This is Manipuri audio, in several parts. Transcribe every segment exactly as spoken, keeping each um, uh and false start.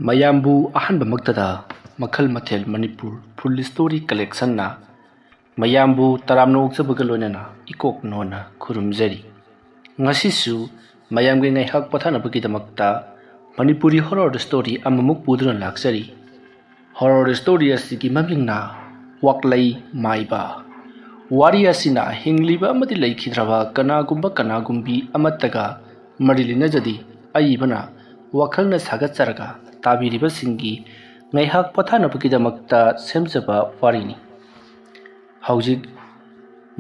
ꯃꯌꯥꯝꯕꯨ ꯑꯍꯥꯟꯕꯃꯛꯇꯗ ꯃꯈꯜ ꯃꯊꯦꯜ ꯃꯅꯤꯄꯨꯔ ꯐꯨꯜ ꯁ꯭ꯇꯣꯔꯤ ꯀꯂꯦꯛꯁꯟꯅ ꯃꯌꯥꯝꯕꯨ ꯇꯔꯥꯝꯅ ꯑꯣꯛꯆꯕꯒ ꯂꯣꯏꯅꯅ ꯏꯀꯣꯛ ꯅꯣꯟꯅ ꯈꯨꯔꯨꯝꯖꯔꯤ꯫ ꯉꯁꯤꯁꯨ ꯃꯌꯥꯝꯒꯤ ꯉꯥꯏꯍꯥꯛ ꯄꯣꯊꯥꯅꯕꯒꯤꯗꯃꯛꯇ ꯃꯅꯤꯄꯨꯔꯤ ꯍꯣꯔꯣꯔ ꯁ꯭ꯇꯣꯔꯤ ꯑꯃꯃꯨꯛ ꯄꯨꯗꯨꯅ ꯂꯥꯛꯆꯔꯤ꯫ ꯍꯣꯔꯣꯔ ꯁ꯭ꯇꯣꯔꯤ ꯑꯁꯤꯒꯤ ꯃꯃꯤꯡꯅ ꯋꯥꯛꯂꯩ ꯃꯥꯏꯕ꯫ ꯋꯥꯔꯤ ꯑꯁꯤꯅ ꯍꯤꯡꯂꯤꯕ ꯑꯃꯗꯤ ꯂꯩꯈꯤꯗ꯭ꯔꯕ ꯀꯅꯥꯒꯨꯝꯕ ꯀꯅꯥꯒꯨꯝꯕꯤ ꯑꯃꯠꯇꯒ ꯃꯔꯤ ꯂꯩꯅꯖꯗꯦ꯫ ꯑꯏꯕꯅ ꯋꯥꯈꯜꯅ ꯁꯥꯒꯠꯆꯔꯒ ꯇꯥꯕꯤꯔꯤꯕꯁꯤꯡꯒꯤ ꯉꯥꯏꯍꯥꯛ ꯄꯣꯊꯥꯅꯕꯒꯤꯗꯃꯛꯇ ꯁꯦꯝꯖꯕ ꯋꯥꯔꯤꯅꯤ꯫ ꯍꯧꯖꯤꯛ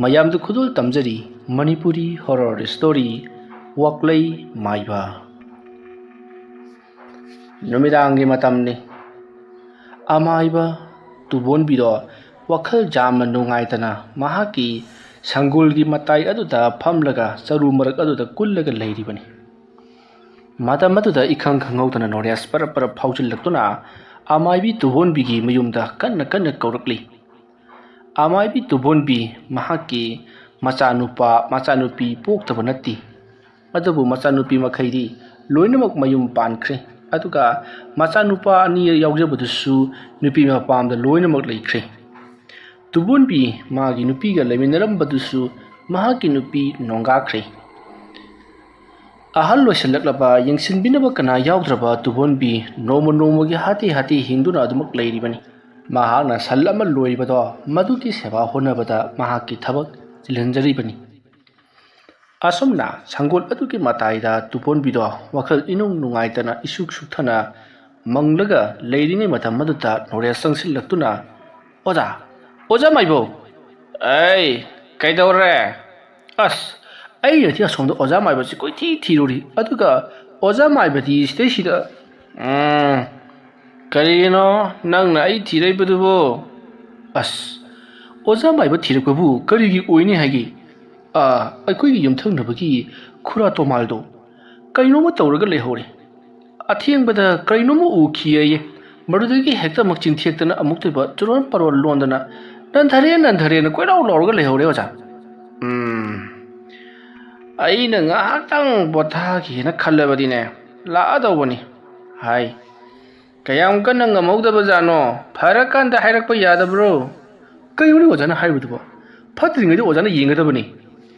ꯃꯌꯥꯝꯗ ꯈꯨꯗꯣꯜ ꯇꯝꯖꯔꯤ ꯃꯅꯤꯄꯨꯔꯤ ꯍꯣꯔꯣꯔ ꯁ꯭ꯇꯣꯔꯤ ꯋꯥꯛꯂꯩ ꯃꯥꯏꯕ꯫ ꯅꯨꯃꯤꯗꯥꯡꯒꯤ ꯃꯇꯝꯅꯤ꯫ ꯑꯃꯥꯏꯕ ꯇꯨꯕꯣꯟꯕꯤꯗꯣ ꯋꯥꯈꯜ ꯌꯥꯝꯅ ꯅꯨꯡꯉꯥꯏꯇꯅ ꯃꯍꯥꯛꯀꯤ ꯁꯪꯒꯣꯜꯒꯤ ꯃꯇꯥꯏ ꯑꯗꯨꯗ ꯐꯝꯂꯒ ꯆꯔꯨ ꯃꯔꯛ ꯑꯗꯨꯗ ꯀꯨꯜꯂꯒ ꯂꯩꯔꯤꯕꯅꯤ꯫ ꯃꯇꯝ ꯑꯗꯨꯗ ꯏꯈꯪ ꯈꯪꯍꯧꯗꯅ ꯅꯣꯔꯦꯁ ꯄꯔꯞ ꯄꯔꯞ ꯐꯥꯎꯖꯤꯜꯂꯛꯇꯨꯅ ꯑꯃꯥꯏꯕꯤ ꯇꯨꯕꯣꯟꯕꯤꯒꯤ ꯃꯌꯨꯝꯗ ꯀꯟꯅ ꯀꯟꯅ ꯀꯧꯔꯛꯂꯤ꯫ ꯑꯃꯥꯏꯕꯤ ꯇꯨꯕꯣꯟꯕꯤ ꯃꯍꯥꯛꯀꯤ ꯃꯆꯥꯅꯨꯄꯥ ꯃꯆꯥꯅꯨꯄꯤ ꯄꯣꯛꯇꯕ ꯅꯠꯇꯦ꯫ ꯑꯗꯨꯕꯨ ꯃꯆꯥꯅꯨꯄꯤ ꯃꯈꯩꯗꯤ ꯂꯣꯏꯅꯃꯛ ꯃꯌꯨꯝ ꯄꯥꯟꯈ꯭ꯔꯦ꯫ ꯑꯗꯨꯒ ꯃꯆꯥꯅꯨꯄꯥ ꯑꯅꯤ ꯌꯥꯎꯖꯕꯗꯨꯁꯨ ꯅꯨꯄꯤ ꯃꯄꯥꯝꯗ ꯂꯣꯏꯅꯃꯛ ꯂꯩꯈ꯭ꯔꯦ꯫ ꯇꯨꯕꯣꯟꯕꯤ ꯃꯥꯒꯤ ꯅꯨꯄꯤꯒ ꯂꯩꯃꯤꯟꯅꯔꯝꯕꯗꯨꯁꯨ ꯃꯍꯥꯛꯀꯤ ꯅꯨꯄꯤ ꯅꯣꯡꯒꯥꯈ꯭ꯔꯦ꯫ ꯑꯍꯜ ꯑꯣꯏꯁꯤꯜꯂꯛꯂꯕ, ꯌꯦꯡꯁꯤꯟꯕꯤꯅꯕ ꯀꯅꯥ ꯌꯥꯎꯗ꯭ꯔꯕ ꯇꯨꯕꯣꯟꯕꯤ ꯅꯣꯡꯃ ꯅꯣꯡꯃꯒꯤ ꯍꯥꯇꯦ ꯍꯥꯇꯦ ꯍꯤꯡꯗꯨꯅ ꯑꯗꯨꯃꯛ ꯂꯩꯔꯤꯕꯅꯤ꯫ ꯃꯍꯥꯛꯅ ꯁꯟ ꯑꯃ ꯂꯣꯏꯔꯤꯕꯗꯣ ꯃꯗꯨꯒꯤ ꯁꯦꯕꯥ ꯍꯣꯠꯅꯕꯗ ꯃꯍꯥꯛꯀꯤ ꯊꯕꯛ ꯆꯤꯜꯍꯟꯖꯔꯤꯕꯅꯤ꯫ ꯑꯁꯨꯝꯅ ꯁꯪꯒꯣꯜ ꯑꯗꯨꯒꯤ ꯃꯇꯥꯏꯗ ꯇꯨꯕꯣꯟꯕꯤꯗꯣ ꯋꯥꯈꯜ ꯏꯅꯨꯡ ꯅꯨꯡꯉꯥꯏꯇꯅ ꯏꯁꯨꯛ ꯁꯨꯛꯊꯅ ꯃꯪꯂꯒ ꯂꯩꯔꯤꯉꯩ ꯃꯇꯝ ꯑꯗꯨꯗ ꯅꯣꯔꯦꯁ ꯆꯪꯁꯤꯜꯂꯛꯇꯨꯅ, "ꯑꯣꯖꯥ, ꯑꯣꯖꯥ ꯃꯥꯏꯕꯧ!" "ꯑꯩ, ꯀꯩꯗꯧꯔꯦ?" "ꯑꯁ, ꯑꯩꯅꯗꯤ ꯑꯁꯣꯝꯗ ꯑꯣꯖꯥ ꯃꯥꯏꯕꯁꯤ ꯀꯣꯏꯊꯤ ꯊꯤꯔꯨꯔꯤ, ꯑꯗꯨꯒ ꯑꯣꯖꯥ ꯃꯥꯏꯕꯗꯤ ꯁꯤꯗꯩꯁꯤꯗ..." "ꯎꯝ, ꯀꯔꯤꯒꯤꯅꯣ ꯅꯪꯅ ꯑꯩ ꯊꯤꯔꯛꯏꯕꯗꯨꯕꯨ?" "ꯑꯁ, ꯑꯣꯖꯥ ꯃꯥꯏꯕ ꯊꯤꯔꯛꯄꯕꯨ ꯀꯔꯤꯒꯤ ꯑꯣꯏꯅꯤ ꯍꯥꯏꯒꯦ? ꯑꯥ, ꯑꯩꯈꯣꯏꯒꯤ ꯌꯨꯝꯊꯪꯅꯕꯒꯤ ꯈꯨꯔꯥ ꯇꯣꯃꯥꯜꯗꯣ ꯀꯩꯅꯣꯝꯃ ꯇꯧꯔꯒ ꯂꯩꯍꯧꯔꯦ꯫ ꯑꯊꯦꯡꯕꯗ ꯀꯔꯤꯅꯣꯝꯃ ꯎꯈꯤ ꯑꯌꯦ꯫ ꯃꯗꯨꯗꯒꯤ ꯍꯦꯛꯇ ꯃꯆꯤꯟ ꯊꯦꯛꯇꯅ ꯑꯃꯨꯛꯇꯣꯏꯕ ꯆꯨꯔꯣꯟ ꯄꯥꯔꯣꯟ ꯂꯣꯟꯗꯅ, 'ꯅꯟꯊꯔꯦ, ꯅꯟꯊꯔꯦꯅ' ꯀꯣꯏꯂꯥꯎ ꯂꯥꯎꯔꯒ ꯂꯩꯍꯧꯔꯦ, ꯑꯣꯖꯥ꯫ ꯎꯝ, ꯑꯩꯅ ꯉꯥꯏꯍꯥꯛꯇꯪ ꯄꯣꯊꯥꯒꯦꯅ ꯈꯜꯂꯕꯗꯤꯅꯦ, ꯂꯥꯛꯑꯗꯧꯕꯅꯤ ꯍꯥꯏ꯫ ꯀꯌꯥꯝ ꯀꯟꯅ ꯉꯝꯍꯧꯗꯕꯖꯥꯠꯅꯣ? ꯐꯔꯀꯥꯟꯗ ꯍꯥꯏꯔꯛꯄ ꯌꯥꯗꯕ꯭ꯔꯣ? ꯀꯩꯅꯣꯅꯦ ꯑꯣꯖꯥꯅ ꯍꯥꯏꯕꯗꯨꯕꯣ? ꯐꯠꯇ꯭ꯔꯤꯉꯩꯗ ꯑꯣꯖꯥꯅ ꯌꯦꯡꯒꯗꯕꯅꯤ꯫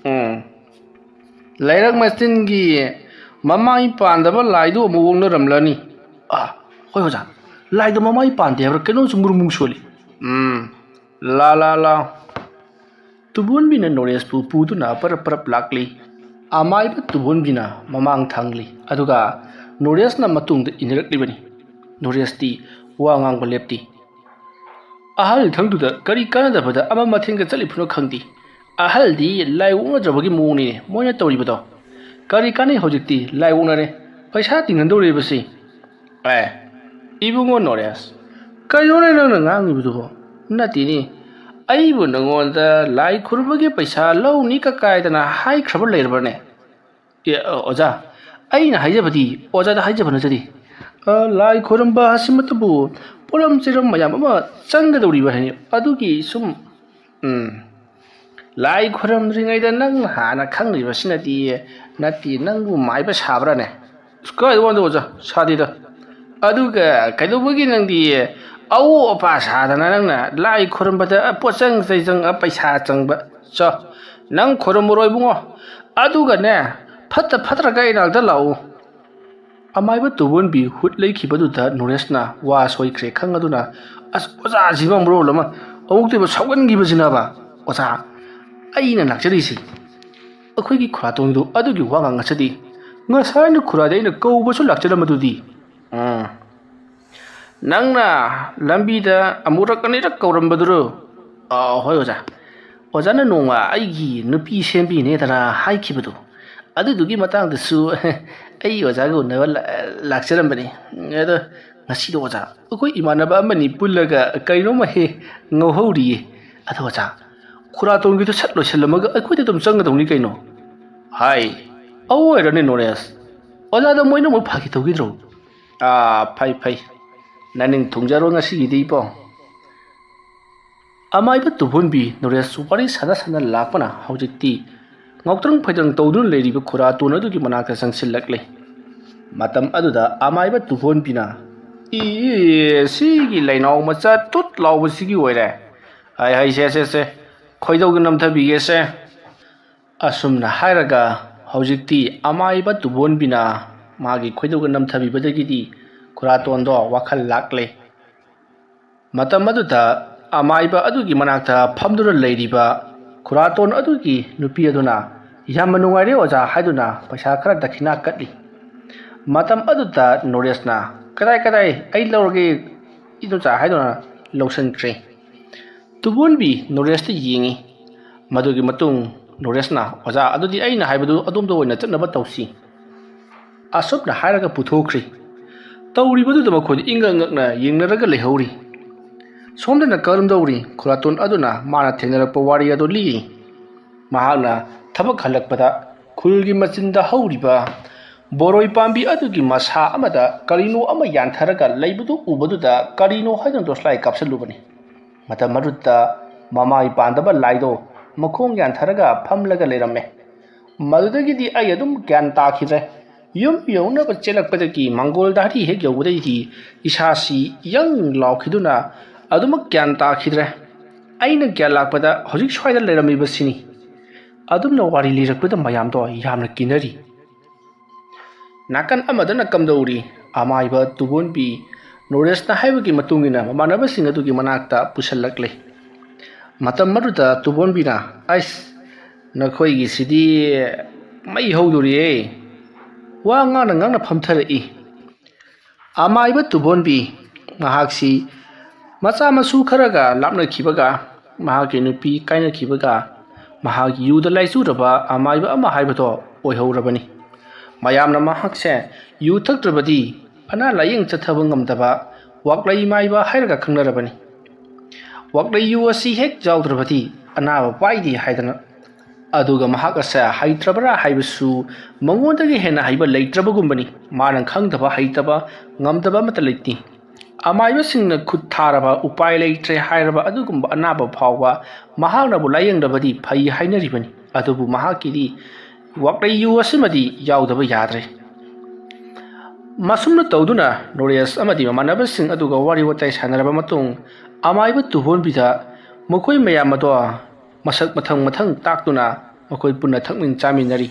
ꯎꯝ꯫ ꯂꯩꯔꯛ ꯃꯆꯤꯟꯒꯤ ꯃꯃꯥꯏ ꯄꯥꯟꯗꯕ ꯂꯥꯏꯗꯨ ꯑꯃꯨꯛ ꯑꯣꯛꯅꯔꯝꯂꯅꯤ꯫ ꯑꯥ, ꯍꯣꯏ ꯑꯣꯖꯥ, ꯂꯥꯏꯗꯣ ꯃꯃꯥꯏ ꯄꯥꯟꯗꯦ ꯍꯥꯏꯕ꯭ꯔꯥ ꯀꯩꯅꯣꯝꯁꯨ ꯃꯨꯔꯨꯝ ꯃꯨꯔꯨꯝ ꯁꯣꯜꯂꯤ꯫ ꯎꯝ, ꯂꯥ ꯂꯥ ꯂꯥ꯫ ꯇꯨꯕꯣꯟꯕꯤꯅ ꯅꯣꯔꯦꯁꯄꯨ ꯄꯨꯗꯨꯅ ꯄꯔꯞ ꯄꯔꯞ ꯂꯥꯛꯂꯤ꯫ ꯑꯃꯥꯏꯕ ꯇꯨꯕꯣꯟꯕꯤꯅ ꯃꯃꯥꯡ ꯊꯥꯡꯂꯤ, ꯑꯗꯨꯒ ꯅꯣꯔꯦꯁꯅ ꯃꯇꯨꯡꯗ ꯏꯟꯅꯔꯛꯂꯤꯕꯅꯤ꯫ ꯅꯣꯔꯦꯁꯇꯤ ꯋꯥ ꯉꯥꯡꯕ ꯂꯦꯞꯇꯦ꯫ ꯑꯍꯜ ꯊꯪꯗꯨꯗ ꯀꯔꯤ ꯀꯥꯟꯅꯗꯕꯗ ꯑꯃ ꯃꯊꯦꯟꯒ ꯆꯠꯂꯤꯕꯅꯣ ꯈꯪꯗꯦ꯫ ꯑꯍꯜꯗꯤ ꯂꯥꯏ ꯑꯣꯛꯅꯗ꯭ꯔꯕꯒꯤ ꯃꯑꯣꯡꯅꯤꯅꯦ ꯃꯣꯏꯅ ꯇꯧꯔꯤꯕꯗꯣ꯫ ꯀꯔꯤ ꯀꯥꯟꯅꯩ ꯍꯧꯖꯤꯛꯇꯤ ꯂꯥꯏ ꯑꯣꯛꯅꯔꯦ꯫ ꯄꯩꯁꯥ ꯇꯤꯡꯅꯗꯧꯔꯤꯕꯁꯤ꯫ ꯑꯦ, ꯏꯕꯨꯡꯉꯣ ꯅꯣꯔꯦꯁ, ꯀꯩꯅꯣꯅꯦ ꯅꯪꯅ ꯉꯥꯡꯉꯤꯕꯗꯨꯕꯣ? ꯅꯠꯇꯦꯅꯦ, ꯑꯩꯕꯨ ꯅꯉꯣꯟꯗ ꯂꯥꯏ ꯈꯨꯔꯨꯝꯕꯒꯤ ꯄꯩꯁꯥ ꯂꯧꯅꯤ ꯀꯀꯥꯏꯗꯅ ꯍꯥꯏꯈ꯭ꯔꯕ ꯂꯩꯔꯕꯅꯦ? ꯑꯦ, ꯑ, ꯑꯣꯖꯥ, ꯑꯩꯅ ꯍꯥꯏꯖꯕꯗꯤ ꯑꯣꯖꯥꯗ ꯍꯥꯏꯖꯕ ꯅꯠꯆꯗꯦ꯫ ꯑ, ꯂꯥꯏ ꯈꯨꯔꯨꯝꯕ ꯑꯁꯤꯃꯛꯇꯕꯨ ꯄꯣꯠꯂꯝ ꯆꯩꯔꯝ ꯃꯌꯥꯝ ꯑꯃ ꯆꯪꯒꯗꯧꯔꯤꯕ ꯍꯥꯏꯅꯤ꯫ ꯑꯗꯨꯒꯤ ꯁꯨꯝ, ꯎꯝ, ꯂꯥꯏ ꯈꯨꯔꯨꯝꯗ꯭ꯔꯤꯉꯩꯗ ꯅꯪ ꯍꯥꯟꯅ ꯈꯪꯂꯤꯕꯁꯤꯅꯗꯤ, ꯅꯠꯇꯦ, ꯅꯪꯕꯨ ꯃꯥꯏꯕ ꯁꯥꯕ꯭ꯔꯥꯅꯦ? ꯑꯁ, ꯀꯥꯏꯗ ꯋꯥꯗ ꯑꯣꯖꯥ, ꯁꯥꯗꯦꯗ꯫ ꯑꯗꯨꯒ ꯀꯩꯗꯧꯕꯒꯤ ꯅꯪꯗꯤ ꯑꯋꯣ ꯑꯄꯥ ꯁꯥꯗꯅ ꯅꯪꯅ ꯂꯥꯏ ꯈꯨꯔꯨꯝꯕꯗ ꯄꯣꯠꯆꯪ ꯆꯩꯖꯪ ꯄꯩꯁꯥ ꯆꯪꯕ? ꯆꯣ, ꯅꯪ ꯈꯨꯔꯨꯝꯃꯔꯣꯏ ꯏꯕꯨꯡꯉꯣ꯫ ꯑꯗꯨꯒꯅꯦ, ꯐꯠꯇ ꯐꯠꯇ꯭ꯔꯒ ꯑꯩ ꯅꯥꯛꯇ ꯂꯥꯛꯎ꯫ ꯑꯃꯥꯏꯕ ꯇꯨꯕꯣꯟꯕꯤ ꯍꯨꯠ ꯂꯩꯈꯤꯕꯗꯨꯗ ꯅꯣꯔꯦꯁꯅ ꯋꯥ ꯁꯣꯏꯈ꯭ꯔꯦ ꯈꯪꯉꯗꯨꯅ, "ꯑꯁ, ꯑꯣꯖꯥꯁꯤꯃ ꯃꯔꯣꯜ ꯑꯃ ꯑꯃꯨꯛꯇꯣꯏꯕ ꯁꯥꯎꯒꯟꯈꯤꯕꯁꯤꯅꯕ꯫ ꯑꯣꯖꯥ, ꯑꯩꯅ ꯂꯥꯛꯆꯔꯤꯁꯤ ꯑꯩꯈꯣꯏꯒꯤ ꯈꯨꯔꯥꯇꯣꯟꯗꯨ ꯑꯗꯨꯒꯤ ꯋꯥ ꯉꯥꯡ ꯉꯁꯤꯗꯤ꯫ ꯉꯁꯥꯏꯅ ꯈꯨꯔꯥꯗ ꯑꯩꯅ ꯀꯧꯕꯁꯨ ꯂꯥꯛꯆꯔꯝꯕꯗꯨꯗꯤ?" ꯎꯝ꯫ "ꯅꯪꯅ ꯂꯝꯕꯤꯗ ꯑꯃꯨꯔꯛ ꯑꯅꯤꯔꯛ ꯀꯧꯔꯝꯕꯗꯨꯔꯣ?" "ꯑꯥ, ꯍꯣꯏ ꯑꯣꯖꯥ꯫ ꯑꯣꯖꯥꯅ ꯅꯣꯡꯃ ꯑꯩꯒꯤ ꯅꯨꯄꯤ ꯁꯦꯝꯕꯤꯅꯦꯗꯅ ꯍꯥꯏꯈꯤꯕꯗꯣ, ꯑꯗꯨꯗꯨꯒꯤ ꯃꯇꯥꯡꯗꯁꯨ ꯑꯩ ꯑꯣꯖꯥꯒ ꯎꯅꯕ ꯂꯥ-, ꯂꯥꯛꯆꯔꯝꯕꯅꯤ꯫ ꯑꯗꯣ ꯉꯁꯤꯗꯣ ꯑꯣꯖꯥ, ꯑꯩꯈꯣꯏ ꯏꯃꯥꯟꯅꯕ ꯑꯃꯅꯤ ꯄꯨꯜꯂꯒ ꯀꯩꯅꯣꯝꯃ ꯍꯦꯛ ꯉꯧꯍꯧꯔꯤꯌꯦ꯫ ꯑꯗꯣ ꯑꯣꯖꯥ, ꯈꯨꯔꯥꯇꯣꯟꯒꯤꯗꯣ ꯁꯠ ꯂꯣꯏꯁꯤꯜꯂꯝꯃꯒ ꯑꯩꯈꯣꯏꯗ ꯑꯗꯨꯝ ꯆꯪꯒꯗꯧꯅꯤ ꯀꯩꯅꯣ?" "ꯍꯥꯏ, ꯑꯋꯣꯏꯔꯅꯦ ꯅꯣꯔꯦꯁ꯫ ꯑꯣꯖꯥꯗ ꯃꯣꯏꯅ ꯑꯃꯨꯛ ꯐꯥꯒꯤ ꯇꯧꯈꯤꯗ꯭ꯔꯣ?" "ꯑꯥ, ꯐꯩ, ꯐꯩ꯫ ꯅꯅꯤꯡ ꯊꯨꯡꯖꯔꯣ ꯉꯁꯤꯒꯤꯗꯤ ꯏꯄꯣ꯫" ꯑꯃꯥꯏꯕ ꯇꯨꯕꯣꯟꯕꯤ ꯅꯣꯔꯦꯁ ꯋꯥꯔꯤ ꯁꯥꯟꯅ ꯁꯥꯟꯅ ꯂꯥꯛꯄꯅ ꯍꯧꯖꯤꯛꯇꯤ ꯉꯥꯎꯇ꯭ꯔꯪ ꯐꯩꯗ꯭ꯔꯪ ꯇꯧꯗꯨꯅ ꯂꯩꯔꯤꯕ ꯈꯨꯔꯥꯇꯣꯟ ꯑꯗꯨꯒꯤ ꯃꯅꯥꯛꯇ ꯆꯪꯁꯤꯜꯂꯛꯂꯦ꯫ ꯃꯇꯝ ꯑꯗꯨꯗ ꯑꯃꯥꯏꯕ ꯇꯨꯕꯣꯟꯕꯤꯅ ꯁꯤꯒꯤ ꯂꯩꯅꯥꯎ ꯃꯆꯥ ꯇꯨꯠ ꯂꯥꯎꯕꯁꯤꯒꯤ ꯑꯣꯏꯔꯦ꯫ ꯑꯩ ꯍꯩꯁꯦ ꯁꯦ ꯁꯦ ꯈꯣꯏꯗꯧꯒ ꯅꯝꯊꯕꯤꯒꯦꯁꯦ꯫ ꯑꯁꯨꯝꯅ ꯍꯥꯏꯔꯒ ꯍꯧꯖꯤꯛꯇꯤ ꯑꯃꯥꯏꯕ ꯇꯨꯕꯣꯟꯕꯤꯅ ꯃꯥꯒꯤ ꯈꯣꯏꯗꯧꯒ ꯅꯝꯊꯕꯤꯕꯗꯒꯤꯗꯤ ꯈꯨꯔꯥꯇꯣꯟꯗꯣ ꯋꯥꯈꯜ ꯂꯥꯛꯂꯦ꯫ ꯃꯇꯝ ꯑꯗꯨꯗ ꯑꯃꯥꯏꯕ ꯑꯗꯨꯒꯤ ꯃꯅꯥꯛꯇ ꯐꯝꯗꯨꯅ ꯂꯩꯔꯤꯕ ꯈꯨꯔꯥꯇꯣꯟ ꯑꯗꯨꯒꯤ ꯅꯨꯄꯤ ꯑꯗꯨꯅ "ꯌꯥꯝꯅ ꯅꯨꯡꯉꯥꯏꯔꯦ ꯑꯣꯖꯥ" ꯍꯥꯏꯗꯨꯅ ꯄꯩꯁꯥ ꯈꯔ ꯗꯈꯤꯅꯥ ꯀꯠꯂꯤ꯫ ꯃꯇꯝ ꯑꯗꯨꯗ ꯅꯣꯔꯦꯁꯅ "ꯀꯗꯥꯏ ꯀꯗꯥꯏ ꯑꯩ ꯂꯧꯔꯒꯦ ꯏꯗꯣꯝꯆꯥ" ꯍꯥꯏꯗꯨꯅ ꯂꯧꯁꯤꯟꯈ꯭ꯔꯦ꯫ ꯇꯨꯕꯣꯟꯕꯤ ꯅꯣꯔꯦꯁꯇ ꯌꯦꯡꯉꯤ꯫ ꯃꯗꯨꯒꯤ ꯃꯇꯨꯡ ꯅꯣꯔꯦꯁꯅ "ꯑꯣꯖꯥ, ꯑꯗꯨꯗꯤ ꯑꯩꯅ ꯍꯥꯏꯕꯗꯨ ꯑꯗꯣꯝꯗ ꯑꯣꯏꯅ ꯆꯠꯅꯕ ꯇꯧꯁꯤ" ꯑꯁꯨꯝꯅ ꯍꯥꯏꯔꯒ ꯄꯨꯊꯣꯛꯈ꯭ꯔꯤ꯫ ꯇꯧꯔꯤꯕꯗꯨꯗ ꯃꯈꯣꯏꯗ ꯏꯪꯉꯛ ꯉꯛꯅ ꯌꯦꯡꯅꯔꯒ ꯂꯩꯍꯧꯔꯤ꯫ ꯁꯣꯝꯗꯅ ꯀꯔꯝꯗꯧꯔꯤ? ꯈꯨꯔꯥꯇꯣꯟ ꯑꯗꯨꯅ ꯃꯥꯅ ꯊꯦꯡꯅꯔꯛꯄ ꯋꯥꯔꯤ ꯑꯗꯨ ꯂꯤꯔꯤ꯫ ꯃꯍꯥꯛꯅ ꯊꯕꯛ ꯍꯜꯂꯛꯄꯗ ꯈꯨꯜꯒꯤ ꯃꯆꯤꯟꯗ ꯍꯧꯔꯤꯕ ꯕꯣꯔꯣꯏ ꯄꯥꯝꯕꯤ ꯑꯗꯨꯒꯤ ꯃꯁꯥ ꯑꯃꯗ ꯀꯔꯤꯅꯣ ꯑꯃ ꯌꯥꯟꯊꯔꯒ ꯂꯩꯕꯗꯨ ꯎꯕꯗꯨꯗ ꯀꯔꯤꯅꯣ ꯍꯥꯏꯗꯨꯅ ꯇꯣꯁꯂꯥꯏ ꯀꯥꯞꯁꯤꯜꯂꯨꯕꯅꯤ꯫ ꯃꯇꯝ ꯑꯗꯨꯗ ꯃꯃꯥꯏ ꯄꯥꯟꯗꯕ ꯂꯥꯏꯗꯣ ꯃꯈꯣꯡ ꯌꯥꯟꯊꯔꯒ ꯐꯝꯂꯒ ꯂꯩꯔꯝꯃꯦ꯫ ꯃꯗꯨꯗꯒꯤꯗꯤ ꯑꯩ ꯑꯗꯨꯝ ꯒ꯭ꯌꯥꯟ ꯇꯥꯈꯤꯗ꯭ꯔꯦ꯫ ꯌꯨꯝ ꯌꯧꯅꯕ ꯆꯦꯜꯂꯛꯄꯗꯒꯤ ꯃꯪꯒꯣꯜ ꯙꯥꯔꯤ ꯍꯦꯛ ꯌꯧꯕꯗꯒꯤꯗꯤ ꯏꯁꯥꯁꯤ ꯌꯪ ꯂꯥꯎꯈꯤꯗꯨꯅ ꯑꯗꯨꯃꯛ ꯒ꯭ꯌꯥꯟ ꯇꯥꯈꯤꯗ꯭ꯔꯦ꯫ ꯑꯩꯅ ꯒ꯭ꯌꯥꯟ ꯂꯥꯛꯄꯗ ꯍꯧꯖꯤꯛ ꯁ꯭ꯋꯥꯏꯗ ꯂꯩꯔꯝꯃꯤꯕꯁꯤꯅꯤ꯫ ꯑꯗꯨꯝꯅ ꯋꯥꯔꯤ ꯂꯤꯔꯛꯄꯗ ꯃꯌꯥꯝꯗꯣ ꯌꯥꯝꯅ ꯀꯤꯅꯔꯤ꯫ ꯅꯥꯀꯟ ꯑꯃꯗꯅ ꯀꯝꯗꯧꯔꯤ? ꯑꯃꯥꯏꯕ ꯇꯨꯕꯣꯟꯕꯤ ꯅꯣꯔꯦꯁꯅ ꯍꯥꯏꯕꯒꯤ ꯃꯇꯨꯡ ꯏꯟꯅ ꯃꯃꯥꯟꯅꯕꯁꯤꯡ ꯑꯗꯨꯒꯤ ꯃꯅꯥꯛꯇ ꯄꯨꯁꯜꯂꯛꯂꯦ꯫ ꯃꯇꯝ ꯑꯗꯨꯗ ꯇꯨꯕꯣꯟꯕꯤꯅ, "ꯑꯩꯁ, ꯅꯈꯣꯏꯒꯤꯁꯤꯗꯤ ꯃꯩ ꯍꯧꯗꯣꯔꯤꯌꯦ!" ꯋꯥ ꯉꯥꯡꯅ ꯉꯥꯡꯅ ꯐꯝꯊꯔꯛꯏ꯫ ꯑꯃꯥꯏꯕ ꯇꯨꯕꯣꯟꯕꯤ ꯃꯍꯥꯛꯁꯤ ꯃꯆꯥ ꯃꯁꯨ ꯈꯔꯒ ꯂꯥꯞꯅꯈꯤꯕꯒ, ꯃꯍꯥꯛꯀꯤ ꯅꯨꯄꯤ ꯀꯥꯏꯅꯈꯤꯕꯒ, ꯃꯍꯥꯛ ꯌꯨꯗ ꯂꯥꯏꯆꯨꯔꯕ ꯑꯃꯥꯏꯕ ꯑꯃ ꯍꯥꯏꯕꯗꯣ ꯑꯣꯏꯍꯧꯔꯕꯅꯤ꯫ ꯃꯌꯥꯝꯅ ꯃꯍꯥꯛꯁꯦ ꯌꯨ ꯊꯛꯇ꯭ꯔꯕꯗꯤ ꯑꯅꯥ ꯂꯥꯌꯦꯡ ꯆꯠꯊꯕ ꯉꯝꯗꯕ ꯋꯥꯛꯂꯩ ꯃꯥꯏꯕ ꯍꯥꯏꯔꯒ ꯈꯪꯅꯔꯕꯅꯤ꯫ ꯋꯥꯛꯂꯩ ꯌꯨ ꯑꯁꯤ ꯍꯦꯛ ꯌꯥꯎꯗ꯭ꯔꯕꯗꯤ ꯑꯅꯥꯕ ꯄꯥꯏꯗꯦ ꯍꯥꯏꯗꯅ꯫ ꯑꯗꯨꯒ ꯃꯍꯥꯛ ꯑꯁꯦ ꯍꯩꯇ꯭ꯔꯕ꯭ꯔꯥ ꯍꯥꯏꯕꯁꯨ ꯃꯉꯣꯟꯗꯒꯤ ꯍꯦꯟꯅ ꯍꯩꯕ ꯂꯩꯇ꯭ꯔꯕꯒꯨꯝꯕꯅꯤ꯫ ꯃꯥꯅ ꯈꯪꯗꯕ, ꯍꯩꯇꯕ, ꯉꯝꯗꯕ ꯑꯃꯠꯇ ꯂꯩꯇꯦ꯫ ꯑꯃꯥꯏꯕꯁꯤꯡꯅ ꯈꯨꯠ ꯊꯥꯔꯕ, ꯎꯄꯥꯏ ꯂꯩꯇ꯭ꯔꯦ ꯍꯥꯏꯔꯕ ꯑꯗꯨꯒꯨꯝꯕ ꯑꯅꯥꯕ ꯐꯥꯎꯕ ꯃꯍꯥꯛꯅꯕꯨ ꯂꯥꯌꯦꯡꯂꯕꯗꯤ ꯐꯩ ꯍꯥꯏꯅꯔꯤꯕꯅꯤ꯫ ꯑꯗꯨꯕꯨ ꯃꯍꯥꯛꯀꯤꯗꯤ ꯋꯥꯛꯂꯩ ꯌꯨ ꯑꯁꯤꯃꯗꯤ ꯌꯥꯎꯗꯕ ꯌꯥꯗ꯭ꯔꯦ꯫ ꯃꯁꯨꯝꯅ ꯇꯧꯗꯨꯅ ꯅꯣꯔꯦꯁ ꯑꯃꯗꯤ ꯃꯃꯥꯟꯅꯕꯁꯤꯡ ꯑꯗꯨꯒ ꯋꯥꯔꯤ ꯋꯥꯇꯥꯏ ꯁꯥꯟꯅꯔꯕ ꯃꯇꯨꯡ, ꯑꯃꯥꯏꯕ ꯇꯨꯕꯣꯟꯕꯤꯗ ꯃꯈꯣꯏ ꯃꯌꯥꯝ ꯑꯗꯣ ꯃꯁꯛ ꯃꯊꯪ ꯃꯊꯪ ꯇꯥꯛꯇꯨꯅ ꯃꯈꯣꯏ ꯄꯨꯟꯅ ꯊꯛꯃꯤꯟ ꯆꯥꯃꯤꯟꯅꯔꯤ꯫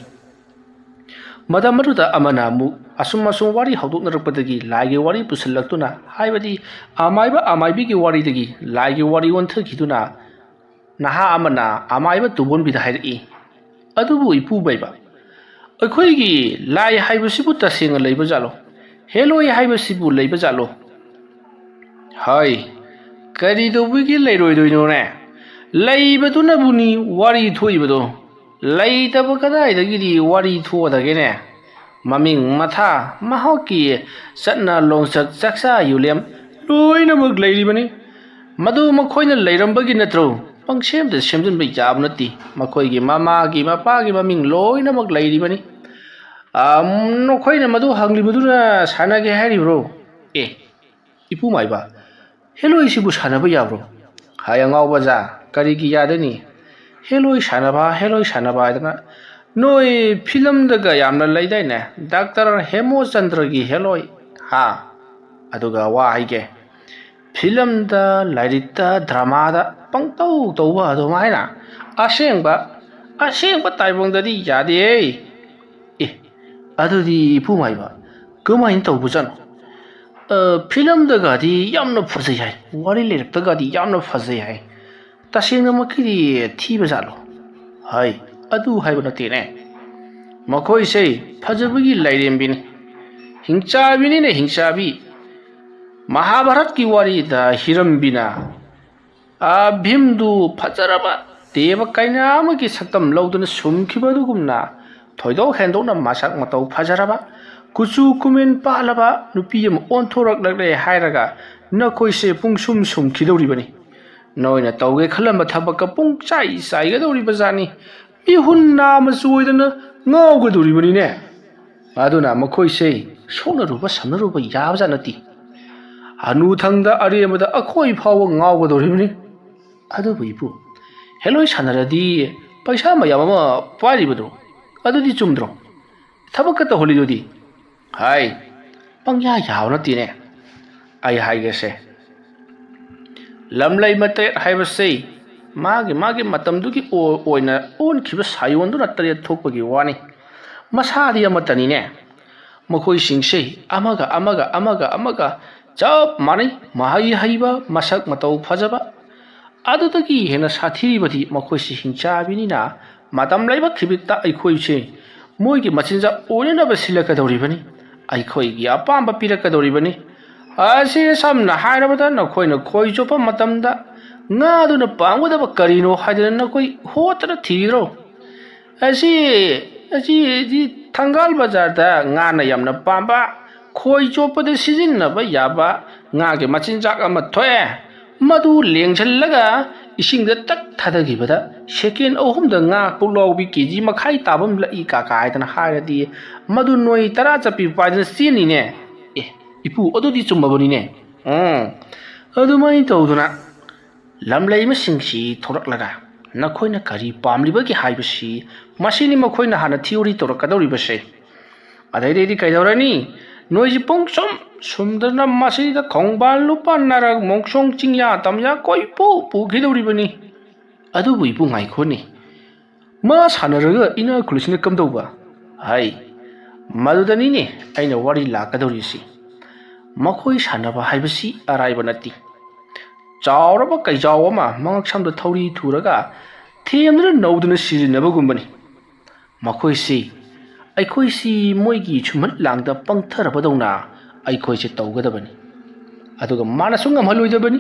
ꯃꯇꯝ ꯑꯗꯨꯗ ꯑꯃꯅ ꯑꯃꯨꯛ ꯑꯁꯨꯝ ꯑꯁꯨꯝ ꯋꯥꯔꯤ ꯍꯧꯗꯣꯛꯅꯔꯛꯄꯗꯒꯤ ꯂꯥꯏꯒꯤ ꯋꯥꯔꯤ ꯄꯨꯁꯤꯜꯂꯛꯇꯨꯅ, ꯍꯥꯏꯕꯗꯤ ꯑꯃꯥꯏꯕ ꯑꯃꯥꯏꯕꯤꯒꯤ ꯋꯥꯔꯤꯗꯒꯤ ꯂꯥꯏꯒꯤ ꯋꯥꯔꯤ ꯑꯣꯟꯊꯈꯤꯗꯨꯅ, ꯅꯍꯥ ꯑꯃꯅ ꯑꯃꯥꯏꯕ ꯇꯨꯕꯣꯟꯕꯤꯗ ꯍꯥꯏꯔꯛꯏ, "ꯑꯗꯨꯕꯨ ꯏꯄꯨ ꯃꯥꯏꯕ, ꯑꯩꯈꯣꯏꯒꯤ ꯂꯥꯏ ꯍꯥꯏꯕꯁꯤꯕꯨ ꯇꯁꯦꯡꯅ ꯂꯩꯕ ꯖꯥꯠꯂꯣ? ꯍꯦꯂꯣꯏ ꯍꯥꯏꯕꯁꯤꯕꯨ ꯂꯩꯕ ꯖꯥꯠꯂꯣ?" "ꯍꯥꯏ, ꯀꯔꯤ ꯇꯧꯕꯒꯤ ꯂꯩꯔꯣꯏꯗꯣꯏꯅꯣꯅꯦ? ꯂꯩꯕꯗꯨꯅꯕꯨꯅꯤ ꯋꯥꯔꯤ ꯊꯣꯛꯏꯕꯗꯣ꯫ ꯂꯩꯇꯕ ꯀꯗꯥꯏꯗꯒꯤꯗꯤ ꯋꯥꯔꯤ ꯊꯣꯛꯑꯗꯒꯦꯅꯦ? ꯃꯃꯤꯡ ꯃꯊꯥ, ꯃꯍꯥꯛꯀꯤ ꯆꯠꯅ ꯂꯣꯡꯆꯠ, ꯆꯥꯛꯆꯥ ꯌꯨꯂꯦꯝ ꯂꯣꯏꯅꯃꯛ ꯂꯩꯔꯤꯕꯅꯤ꯫ ꯃꯗꯨ ꯃꯈꯣꯏꯅ ꯂꯩꯔꯝꯕꯒꯤ ꯅꯠꯇ꯭ꯔꯣ? ꯄꯪꯁꯦꯝꯗ ꯁꯦꯝꯖꯤꯟꯕ ꯌꯥꯕ ꯅꯠꯇꯦ꯫ ꯃꯈꯣꯏꯒꯤ ꯃꯃꯥꯒꯤ ꯃꯄꯥꯒꯤ ꯃꯃꯤꯡ ꯂꯣꯏꯅꯃꯛ ꯂꯩꯔꯤꯕꯅꯤ꯫ ꯑ, ꯅꯈꯣꯏꯅ ꯃꯗꯨ ꯍꯪꯂꯤꯕꯗꯨꯅ ꯁꯥꯟꯅꯒꯦ ꯍꯥꯏꯔꯤꯕ꯭ꯔꯣ?" "ꯑꯦ, ꯏꯄꯨ ꯃꯥꯏꯕ, ꯍꯦꯂꯣꯏꯁꯤꯕꯨ ꯁꯥꯟꯅꯕ ꯌꯥꯕ꯭ꯔꯣ?" "ꯍꯥꯏ ꯑꯉꯥꯎꯕ ꯖꯥ, ꯀꯔꯤꯒꯤ ꯌꯥꯗꯅꯤ? ꯍꯦꯂꯣꯏ ꯁꯥꯟꯅꯕ, ꯍꯦꯂꯣꯏ ꯁꯥꯟꯅꯕ ꯍꯥꯏꯗꯅ ꯅꯣꯏ ꯐꯤꯂꯝꯗꯒ ꯌꯥꯝꯅ ꯂꯩꯗꯥꯏꯅꯦ, ꯗꯥꯛꯇꯔ ꯍꯦꯃꯣꯆꯟꯗ꯭ꯔꯒꯤ ꯍꯦꯂꯣꯏ, ꯍꯥ? ꯑꯗꯨꯒ ꯋꯥ ꯍꯥꯏꯒꯦ, ꯐꯤꯂꯝꯗ, ꯂꯥꯏꯔꯤꯛꯇ, ꯗ꯭ꯔꯃꯥꯗ ꯄꯪꯇꯧ ꯇꯧꯕ ꯑꯗꯨꯃꯥꯏꯅ ꯑꯁꯦꯡꯕ, ꯑꯁꯦꯡꯕ ꯇꯥꯏꯕꯪꯗꯗꯤ ꯌꯥꯗꯦꯍꯦ꯫" "ꯑꯦ, ꯑꯗꯨꯗꯤ ꯏꯄꯨ ꯃꯥꯏꯕ, ꯀꯃꯥꯏꯅ ꯇꯧꯕꯖꯥꯠꯅꯣ? ꯑ, ꯐꯤꯂꯝꯗꯒꯗꯤ ꯌꯥꯝꯅ ꯐꯖꯩ ꯍꯥꯏ, ꯋꯥꯔꯤ ꯂꯩꯔꯛꯇꯒꯗꯤ ꯌꯥꯝꯅ ꯐꯖꯩ ꯍꯥꯏ, ꯇꯁꯦꯡꯅꯃꯛꯀꯤꯗꯤ ꯊꯤꯕ ꯖꯥꯠꯂꯣ?" "ꯍꯥꯏ, ꯑꯗꯨ ꯍꯥꯏꯕ ꯅꯠꯇꯦꯅꯦ꯫ ꯃꯈꯣꯏꯁꯦ ꯐꯖꯕꯒꯤ ꯂꯥꯏꯔꯦꯝꯕꯤꯅꯤ, ꯍꯤꯡꯆꯥꯕꯤꯅꯤꯅꯦ, ꯍꯤꯡꯆꯥꯕꯤ꯫ ꯃꯍꯥꯚꯥꯔꯠꯀꯤ ꯋꯥꯔꯤꯗ ꯍꯤꯔꯝꯕꯤꯅ ꯑ, ꯚꯤꯝꯗꯨ ꯐꯖꯔꯕ ꯗꯦꯕ ꯀꯩꯅꯥ ꯑꯃꯒꯤ ꯁꯛꯇꯝ ꯂꯧꯗꯨꯅ ꯁꯨꯝꯈꯤꯕ ꯑꯗꯨꯒꯨꯝꯅ ꯊꯣꯏꯗꯣꯛ ꯍꯦꯟꯗꯣꯛꯅ ꯃꯁꯛ ꯃꯇꯧ ꯐꯖꯔꯕ, ꯀꯨꯆꯨ ꯀꯨꯃꯦꯟ ꯄꯥꯜꯂꯕ ꯅꯨꯄꯤ ꯑꯃ ꯑꯣꯟꯊꯣꯔꯛꯂꯛꯂꯦ ꯍꯥꯏꯔꯒ ꯅꯈꯣꯏꯁꯦ ꯄꯨꯡꯁꯨꯝ ꯁꯨꯝꯈꯤꯗꯧꯔꯤꯕꯅꯤ꯫ ꯅꯣꯏꯅ ꯇꯧꯒꯦ ꯈꯜꯂꯝꯕ ꯊꯕꯛꯀ ꯄꯨꯡꯆꯥꯏ ꯆꯥꯏꯒꯗꯧꯔꯤꯕ ꯖꯥꯠꯅꯤ꯫ ꯃꯤꯍꯨꯟ ꯅꯥꯝꯃ ꯆꯣꯏꯗꯅ ꯉꯥꯎꯒꯗꯧꯔꯤꯕꯅꯤꯅꯦ꯫ ꯑꯗꯨꯅ ꯃꯈꯣꯏꯁꯦ ꯁꯣꯛꯅꯔꯨꯕ ꯁꯝꯅꯔꯨꯕ ꯌꯥꯕꯖꯥꯠ ꯅꯠꯇꯦ꯫ ꯍꯅꯨꯊꯪꯗ ꯑꯔꯦꯝꯕꯗ ꯑꯩꯈꯣꯏ ꯐꯥꯎꯕ ꯉꯥꯎꯒꯗꯧꯔꯤꯕꯅꯤ꯫" "ꯑꯗꯨꯕꯨ ꯏꯄꯨ, ꯍꯦꯂꯣꯏ ꯁꯥꯟꯅꯔꯗꯤ ꯄꯩꯁꯥ ꯃꯌꯥꯝ ꯑꯃ ꯄꯥꯏꯔꯤꯕꯗꯣ, ꯑꯗꯨꯗꯤ ꯆꯨꯝꯗ꯭ꯔꯣ? ꯊꯕꯛꯀ ꯇꯧꯍꯜꯂꯤꯗꯨꯗꯤ?" "ꯍꯥꯏ, ꯄꯪꯌꯥ ꯌꯥꯕ ꯅꯠꯇꯦꯅꯦ꯫ ꯑꯩ ꯍꯥꯏꯒꯦꯁꯦ, ꯂꯝꯂꯩ ꯃꯇꯔꯦꯠ ꯍꯥꯏꯕꯁꯤ ꯃꯥꯒꯤ ꯃꯥꯒꯤ ꯃꯇꯝꯗꯨꯒꯤ ꯑꯣ-, ꯑꯣꯏꯅ ꯑꯣꯟꯈꯤꯕ ꯁꯥꯌꯣꯟꯗꯨꯅ ꯇꯔꯦꯠ ꯊꯣꯛꯄꯒꯤ ꯋꯥꯅꯤ꯫ ꯃꯁꯥꯗꯤ ꯑꯃꯠꯇꯅꯤꯅꯦ꯫ ꯃꯈꯣꯏꯁꯤꯡꯁꯦ ꯑꯃꯒ ꯑꯃꯒ ꯑꯃꯒ ꯑꯃꯒ ꯆꯞ ꯃꯥꯟꯅꯩ꯫ ꯃꯍꯩ ꯍꯩꯕ, ꯃꯁꯛ ꯃꯇꯧ ꯐꯖꯕ, ꯑꯗꯨꯗꯒꯤ ꯍꯦꯟꯅ ꯁꯥꯊꯤꯔꯤꯕꯗꯤ ꯃꯈꯣꯏꯁꯤ ꯍꯤꯡꯆꯥꯕꯤꯅꯤꯅ ꯃꯇꯝ ꯂꯩꯕ ꯈꯤꯕꯤꯛꯇ ꯑꯩꯈꯣꯏꯁꯦ ꯃꯣꯏꯒꯤ ꯃꯆꯤꯟꯖꯥꯛ ꯑꯣꯏꯅꯅꯕ ꯁꯤꯜꯂꯛꯀꯗꯧꯔꯤꯕꯅꯤ꯫ ꯑꯩꯈꯣꯏꯒꯤ ꯑꯄꯥꯝꯕ ꯄꯤꯔꯛꯀꯗꯧꯔꯤꯕꯅꯤ꯫ ꯑꯁꯤ ꯁꯝꯅ ꯍꯥꯏꯔꯕꯗ ꯅꯈꯣꯏꯅ ꯈꯣꯏ ꯆꯣꯞꯄ ꯃꯇꯝꯗ ꯉꯥꯗꯨꯅ ꯄꯥꯝꯒꯗꯕ ꯀꯔꯤꯅꯣ ꯍꯥꯏꯗꯅ ꯅꯈꯣꯏ ꯍꯣꯠꯇꯅ ꯊꯤꯔꯣ꯫ ꯑꯁꯤ, ꯑꯁꯤ, ꯑꯁꯤ ꯊꯪꯒꯥꯜ ꯕꯖꯥꯔꯗ ꯉꯥꯅ ꯌꯥꯝꯅ ꯄꯥꯝꯕ, ꯈꯣꯏ ꯆꯣꯞꯄꯗ ꯁꯤꯖꯤꯟꯅꯕ ꯌꯥꯕ ꯉꯥꯒꯤ ꯃꯆꯤꯟꯖꯥꯛ ꯑꯃ ꯊꯣꯛꯑꯦ꯫ ꯃꯗꯨ ꯂꯦꯡꯁꯤꯜꯂꯒ ꯏꯁꯤꯡꯗ ꯇꯛ ꯊꯥꯗꯈꯤꯕꯗ ꯁꯦꯀꯦꯟ ꯑꯍꯨꯝꯗ ꯉꯥ ꯄꯨꯛꯂꯥꯎꯕꯤ ꯀꯦ ꯖꯤ ꯃꯈꯥꯏ ꯇꯥꯕ ꯑꯃ ꯂꯛꯏ ꯀꯥꯀꯥ ꯍꯥꯏꯗꯅ ꯍꯥꯏꯔꯗꯤ, ꯃꯗꯨ ꯅꯣꯏ ꯇꯔꯥ ꯆꯠꯄꯤ ꯄꯥꯏꯗꯅ ꯆꯦꯟꯅꯤꯅꯦ꯫ ꯑꯦ, ꯏꯄꯨ, ꯑꯗꯨꯗꯤ ꯆꯨꯝꯃꯕꯅꯤꯅꯦ꯫ ꯎꯝ, ꯑꯗꯨꯃꯥꯏꯅ ꯇꯧꯗꯅ ꯂꯝꯂꯩꯃꯁꯤꯡꯁꯤ ꯊꯣꯔꯛꯂꯒ ꯅꯈꯣꯏꯅ ꯀꯔꯤ ꯄꯥꯝꯂꯤꯕꯒꯦ ꯍꯥꯏꯕꯁꯤ ꯃꯁꯤꯅꯤ ꯃꯈꯣꯏꯅ ꯍꯥꯟꯅ ꯊꯤꯑꯣꯔꯤ ꯇꯧꯔꯛꯀꯗꯧꯔꯤꯕꯁꯦ꯫ ꯑꯗꯩꯗꯤ ꯀꯩꯗꯧꯔꯅꯤ? ꯅꯣꯏꯁꯤ ꯄꯨꯡ ꯁꯨꯝ ꯁꯨꯝꯗꯅ ꯃꯁꯤꯗ ꯈꯣꯡꯕꯥꯜ ꯂꯨꯄꯥ ꯅꯔꯛ ꯃꯣꯡꯁꯣꯡ ꯆꯤꯡꯌꯥ ꯇꯝꯌꯥ ꯀꯣꯏꯄꯨ ꯄꯨꯈꯤꯗꯧꯔꯤꯕꯅꯤ꯫ ꯑꯗꯨꯕꯨ ꯏꯄꯨ ꯉꯥꯏꯈꯣꯅꯦ, ꯃꯥ ꯁꯥꯟꯅꯔꯒ ꯏꯅꯥꯛ ꯈꯨꯜꯂꯤꯁꯤꯅ ꯀꯝꯗꯧꯕ? ꯍꯥꯏ, ꯃꯗꯨꯗꯅꯤꯅꯦ ꯑꯩꯅ ꯋꯥꯔꯤ ꯂꯥꯛꯀꯗꯧꯔꯤꯁꯤ꯫ ꯃꯈꯣꯏ ꯁꯥꯟꯅꯕ ꯍꯥꯏꯕꯁꯤ ꯑꯔꯥꯏꯕ ꯅꯠꯇꯦ꯫ ꯆꯥꯎꯔꯕ ꯀꯩꯖꯥꯎ ꯑꯃ ꯃꯉꯛꯁꯝꯗ ꯊꯧꯔꯤ ꯊꯨꯔꯒ ꯊꯦꯝꯗꯨꯅ ꯅꯧꯗꯨꯅ ꯁꯤꯖꯤꯟꯅꯕꯒꯨꯝꯕꯅꯤ꯫ ꯃꯈꯣꯏꯁꯤ, ꯑꯩꯈꯣꯏꯁꯤ ꯃꯣꯏꯒꯤ ꯁꯨꯝꯍꯠ ꯂꯥꯡꯗ ꯄꯪꯊꯔꯕꯗꯧꯅ ꯑꯩꯈꯣꯏꯁꯦ ꯇꯧꯒꯗꯕꯅꯤ꯫ ꯑꯗꯨꯒ ꯃꯥꯅꯁꯨ ꯉꯝꯍꯜꯂꯣꯏꯗꯕꯅꯤ꯫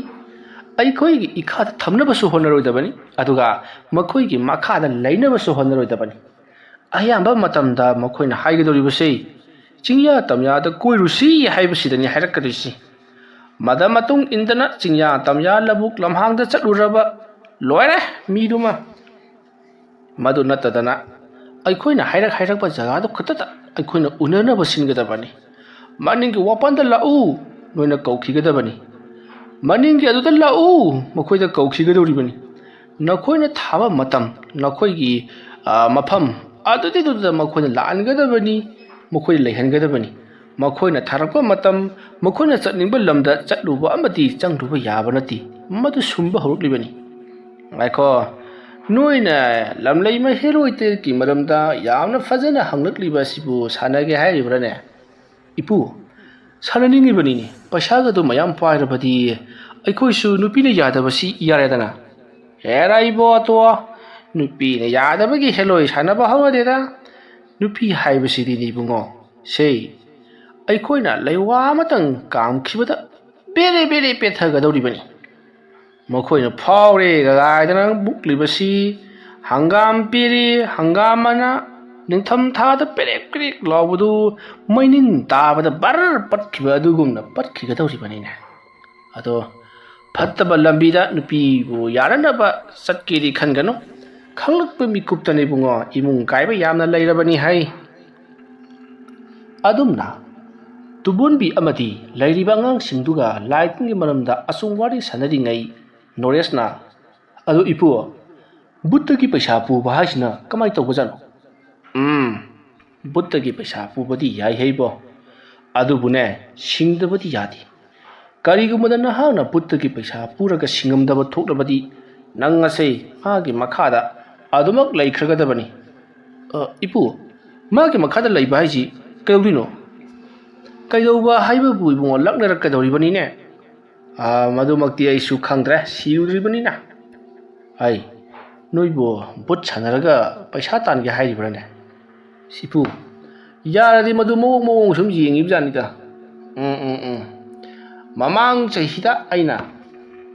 ꯑꯩꯈꯣꯏꯒꯤ ꯏꯈꯥꯗ ꯊꯝꯅꯕꯁꯨ ꯍꯣꯠꯅꯔꯣꯏꯗꯕꯅꯤ꯫ ꯑꯗꯨꯒ ꯃꯈꯣꯏꯒꯤ ꯃꯈꯥꯗ ꯂꯩꯅꯕꯁꯨ ꯍꯣꯠꯅꯔꯣꯏꯗꯕꯅꯤ꯫ ꯑꯌꯥꯝꯕ ꯃꯇꯝꯗ ꯃꯈꯣꯏꯅ ꯍꯥꯏꯒꯗꯧꯔꯤꯕꯁꯤ, "ꯆꯤꯡꯌꯥ ꯇꯝꯌꯥꯗ ꯀꯣꯏꯔꯨꯁꯤ" ꯍꯥꯏꯕꯁꯤꯗꯅꯤ ꯍꯥꯏꯔꯛꯀꯗꯣꯏꯁꯤ꯫ ꯃꯗ ꯃꯇꯨꯡ ꯏꯟꯗꯅ ꯆꯤꯡꯌꯥ ꯇꯝꯌꯥ ꯂꯧꯕꯨꯛ ꯂꯝꯍꯥꯡꯗ ꯆꯠꯂꯨꯔꯕ ꯂꯣꯏꯔꯦ ꯃꯤꯗꯨꯃ꯫ ꯃꯗꯨ ꯅꯠꯇꯗꯅ ꯑꯩꯈꯣꯏꯅ ꯍꯥꯏꯔꯛ ꯍꯥꯏꯔꯛꯄ ꯖꯒꯥꯗꯨ ꯈꯛꯇꯗ ꯑꯩꯈꯣꯏꯅ ꯎꯅꯅꯕ ꯁꯤꯟꯒꯗꯕꯅꯤ꯫ "ꯃꯅꯤꯡꯒꯤ ꯋꯥꯄꯟꯗ ꯂꯥꯛꯎ" ꯅꯣꯏꯅ ꯀꯧꯈꯤꯒꯗꯕꯅꯤ꯫ "ꯃꯅꯤꯡꯒꯤ ꯑꯗꯨꯗ ꯂꯥꯛꯎ" ꯃꯈꯣꯏꯗ ꯀꯧꯈꯤꯒꯗꯧꯔꯤꯕꯅꯤ꯫ ꯅꯈꯣꯏꯅ ꯊꯥꯕ ꯃꯇꯝ, ꯅꯈꯣꯏꯒꯤ, ꯑ, ꯃꯐꯝ ꯑꯗꯨꯗꯨꯗ ꯃꯈꯣꯏꯅ ꯂꯥꯛꯍꯟꯒꯗꯕꯅꯤ, ꯃꯈꯣꯏꯗ ꯂꯩꯍꯟꯒꯗꯕꯅꯤ꯫ ꯃꯈꯣꯏꯅ ꯊꯥꯔꯛꯄ ꯃꯇꯝ, ꯃꯈꯣꯏꯅ ꯆꯠꯅꯤꯡꯕ ꯂꯝꯗ ꯆꯠꯂꯨꯕ ꯑꯃꯗꯤ ꯆꯪꯂꯨꯕ ꯌꯥꯕ ꯅꯠꯇꯦ꯫ ꯃꯗꯨ ꯁꯨꯝꯕ ꯍꯧꯔꯛꯂꯤꯕꯅꯤ꯫ ꯉꯥꯏꯈꯣ, ꯅꯣꯏꯅ ꯂꯝꯂꯩꯃ ꯍꯦꯔꯣꯏꯇꯒꯤ ꯃꯔꯝꯗ ꯌꯥꯝꯅ ꯐꯖꯅ ꯍꯪꯂꯛꯂꯤꯕ ꯑꯁꯤꯕꯨ ꯁꯥꯟꯅꯒꯦ ꯍꯥꯏꯔꯤꯕ꯭ꯔꯥꯅꯦ? ꯏꯄꯨ, ꯁꯥꯟꯅꯅꯤꯡꯉꯤꯕꯅꯤꯅꯦ꯫ ꯄꯩꯁꯥꯒꯗꯨ ꯃꯌꯥꯝ ꯄꯥꯏꯔꯕꯗꯤ ꯑꯩꯈꯣꯏꯁꯨ ꯅꯨꯄꯤꯅ ꯌꯥꯗꯕꯁꯤ ꯌꯥꯔꯦꯗꯅ꯫ ꯍꯦꯔꯥ ꯏꯕꯣ, ꯇꯣ, ꯅꯨꯄꯤꯅ ꯌꯥꯗꯕꯒꯤ ꯍꯦꯂꯣꯏ ꯁꯥꯟꯅꯕ ꯍꯧꯅꯗꯦꯗ꯫ ꯅꯨꯄꯤ ꯍꯥꯏꯕꯁꯤꯗꯤꯅꯦ ꯏꯕꯨꯡꯉꯣ, ꯁꯦ, ꯑꯩꯈꯣꯏꯅ ꯂꯩꯋꯥ ꯑꯃꯇꯪ ꯀꯥꯝꯈꯤꯕꯗ ꯕꯦꯔꯦ ꯕꯦꯔꯦ ꯄꯦꯠꯊꯒꯗꯧꯔꯤꯕꯅꯤ꯫ ꯃꯈꯣꯏꯅ ꯐꯥꯎꯔꯦ ꯒꯥꯏꯗꯅ ꯕꯨꯛꯂꯤꯕꯁꯤ, ꯍꯪꯒꯥꯝ ꯄꯤꯔꯤ, ꯍꯪꯒꯥꯝ ꯃꯅꯥ, ꯅꯤꯡꯊꯝ ꯊꯥꯗ ꯄꯦꯔꯦꯛ ꯄꯦꯔꯦꯛ ꯂꯥꯎꯕꯗꯨ ꯃꯩꯅꯤꯟ ꯇꯥꯕꯗ ꯕꯔ ꯄꯠꯈꯤꯕ ꯑꯗꯨꯒꯨꯝꯅ ꯄꯠꯈꯤꯒꯗꯧꯔꯤꯕꯅꯤꯅꯦ꯫ ꯑꯗꯣ ꯐꯠꯇꯕ ꯂꯝꯕꯤꯗ ꯅꯨꯄꯤꯕꯨ ꯌꯥꯅꯅꯕ ꯆꯠꯀꯦꯗꯤ ꯈꯟꯒꯅꯨ꯫ ꯈꯪꯂꯛꯄ ꯃꯤꯀꯨꯞꯇꯅꯤ ꯏꯕꯨꯡꯉꯣ, ꯏꯃꯨꯡ ꯀꯥꯏꯕ ꯌꯥꯝꯅ ꯂꯩꯔꯕꯅꯤ ꯍꯥꯏ꯫ ꯑꯗꯨꯝꯅ ꯇꯨꯕꯣꯟꯕꯤ ꯑꯃꯗꯤ ꯂꯩꯔꯤꯕ ꯑꯉꯥꯡꯁꯤꯡꯗꯨꯒ ꯂꯥꯏ ꯇꯤꯟꯒꯤ ꯃꯔꯝꯗ ꯑꯁꯨꯝ ꯋꯥꯔꯤ ꯁꯥꯟꯅꯔꯤꯉꯩ, ꯅꯣꯔꯦꯁꯅ, "ꯑꯗꯨ ꯏꯄꯨ, ꯕꯨꯠꯇꯒꯤ ꯄꯩꯁꯥ ꯄꯨꯕ ꯍꯥꯏꯁꯤꯅ ꯀꯃꯥꯏ ꯇꯧꯕꯖꯥꯠꯅꯣ?" "ꯎꯝ, ꯕꯨꯠꯇꯒꯤ ꯄꯩꯁꯥ ꯄꯨꯕꯗꯤ ꯌꯥꯏ ꯍꯩꯕꯣ, ꯑꯗꯨꯕꯨꯅꯦ, ꯁꯤꯡꯗꯕꯗꯤ ꯌꯥꯗꯦ꯫ ꯀꯔꯤꯒꯨꯝꯕꯗ ꯅꯍꯥꯛꯅ ꯕꯨꯠꯇꯒꯤ ꯄꯩꯁꯥ ꯄꯨꯔꯒ ꯁꯤꯡꯉꯝꯗꯕ ꯊꯣꯛꯂꯕꯗꯤ, ꯅꯪ ꯑꯁꯦ ꯃꯥꯒꯤ ꯃꯈꯥꯗ ꯑꯗꯨꯃꯛ ꯂꯩꯈ꯭ꯔꯒꯗꯕꯅꯤ꯫" "ꯑ, ꯏꯄꯨ, ꯃꯥꯒꯤ ꯃꯈꯥꯗ ꯂꯩꯕ ꯍꯥꯏꯁꯤ ꯀꯩꯗꯧꯗꯣꯏꯅꯣ?" "ꯀꯩꯗꯧꯕ ꯍꯥꯏꯕꯕꯨ ꯏꯕꯨꯡꯉꯣ, ꯂꯛꯅꯔꯛꯀꯗꯧꯔꯤꯕꯅꯤꯅꯦ꯫" "ꯑ, ꯃꯗꯨꯃꯛꯇꯤ ꯑꯩꯁꯨ ꯈꯪꯗ꯭ꯔꯦ, ꯁꯤꯔꯨꯗ꯭ꯔꯤꯕꯅꯤꯅ꯫" "ꯑꯩ, ꯅꯣꯏꯕꯨ ꯕꯨꯠ ꯁꯥꯟꯅꯔꯒ ꯄꯩꯁꯥ ꯇꯥꯟꯒꯦ ꯍꯥꯏꯔꯤꯕ꯭ꯔꯥꯅꯦ?" "ꯁꯤꯄꯨ, ꯌꯥꯔꯗꯤ ꯃꯗꯨ ꯃꯑꯣꯡ ꯃꯑꯣꯡ ꯁꯨꯝ ꯌꯦꯡꯉꯤꯕꯖꯥꯠꯅꯤꯗ꯫" "ꯎꯝ, ꯎꯝ, ꯎꯝ꯫ ꯃꯃꯥꯡ ꯆꯍꯤꯗ ꯑꯩꯅ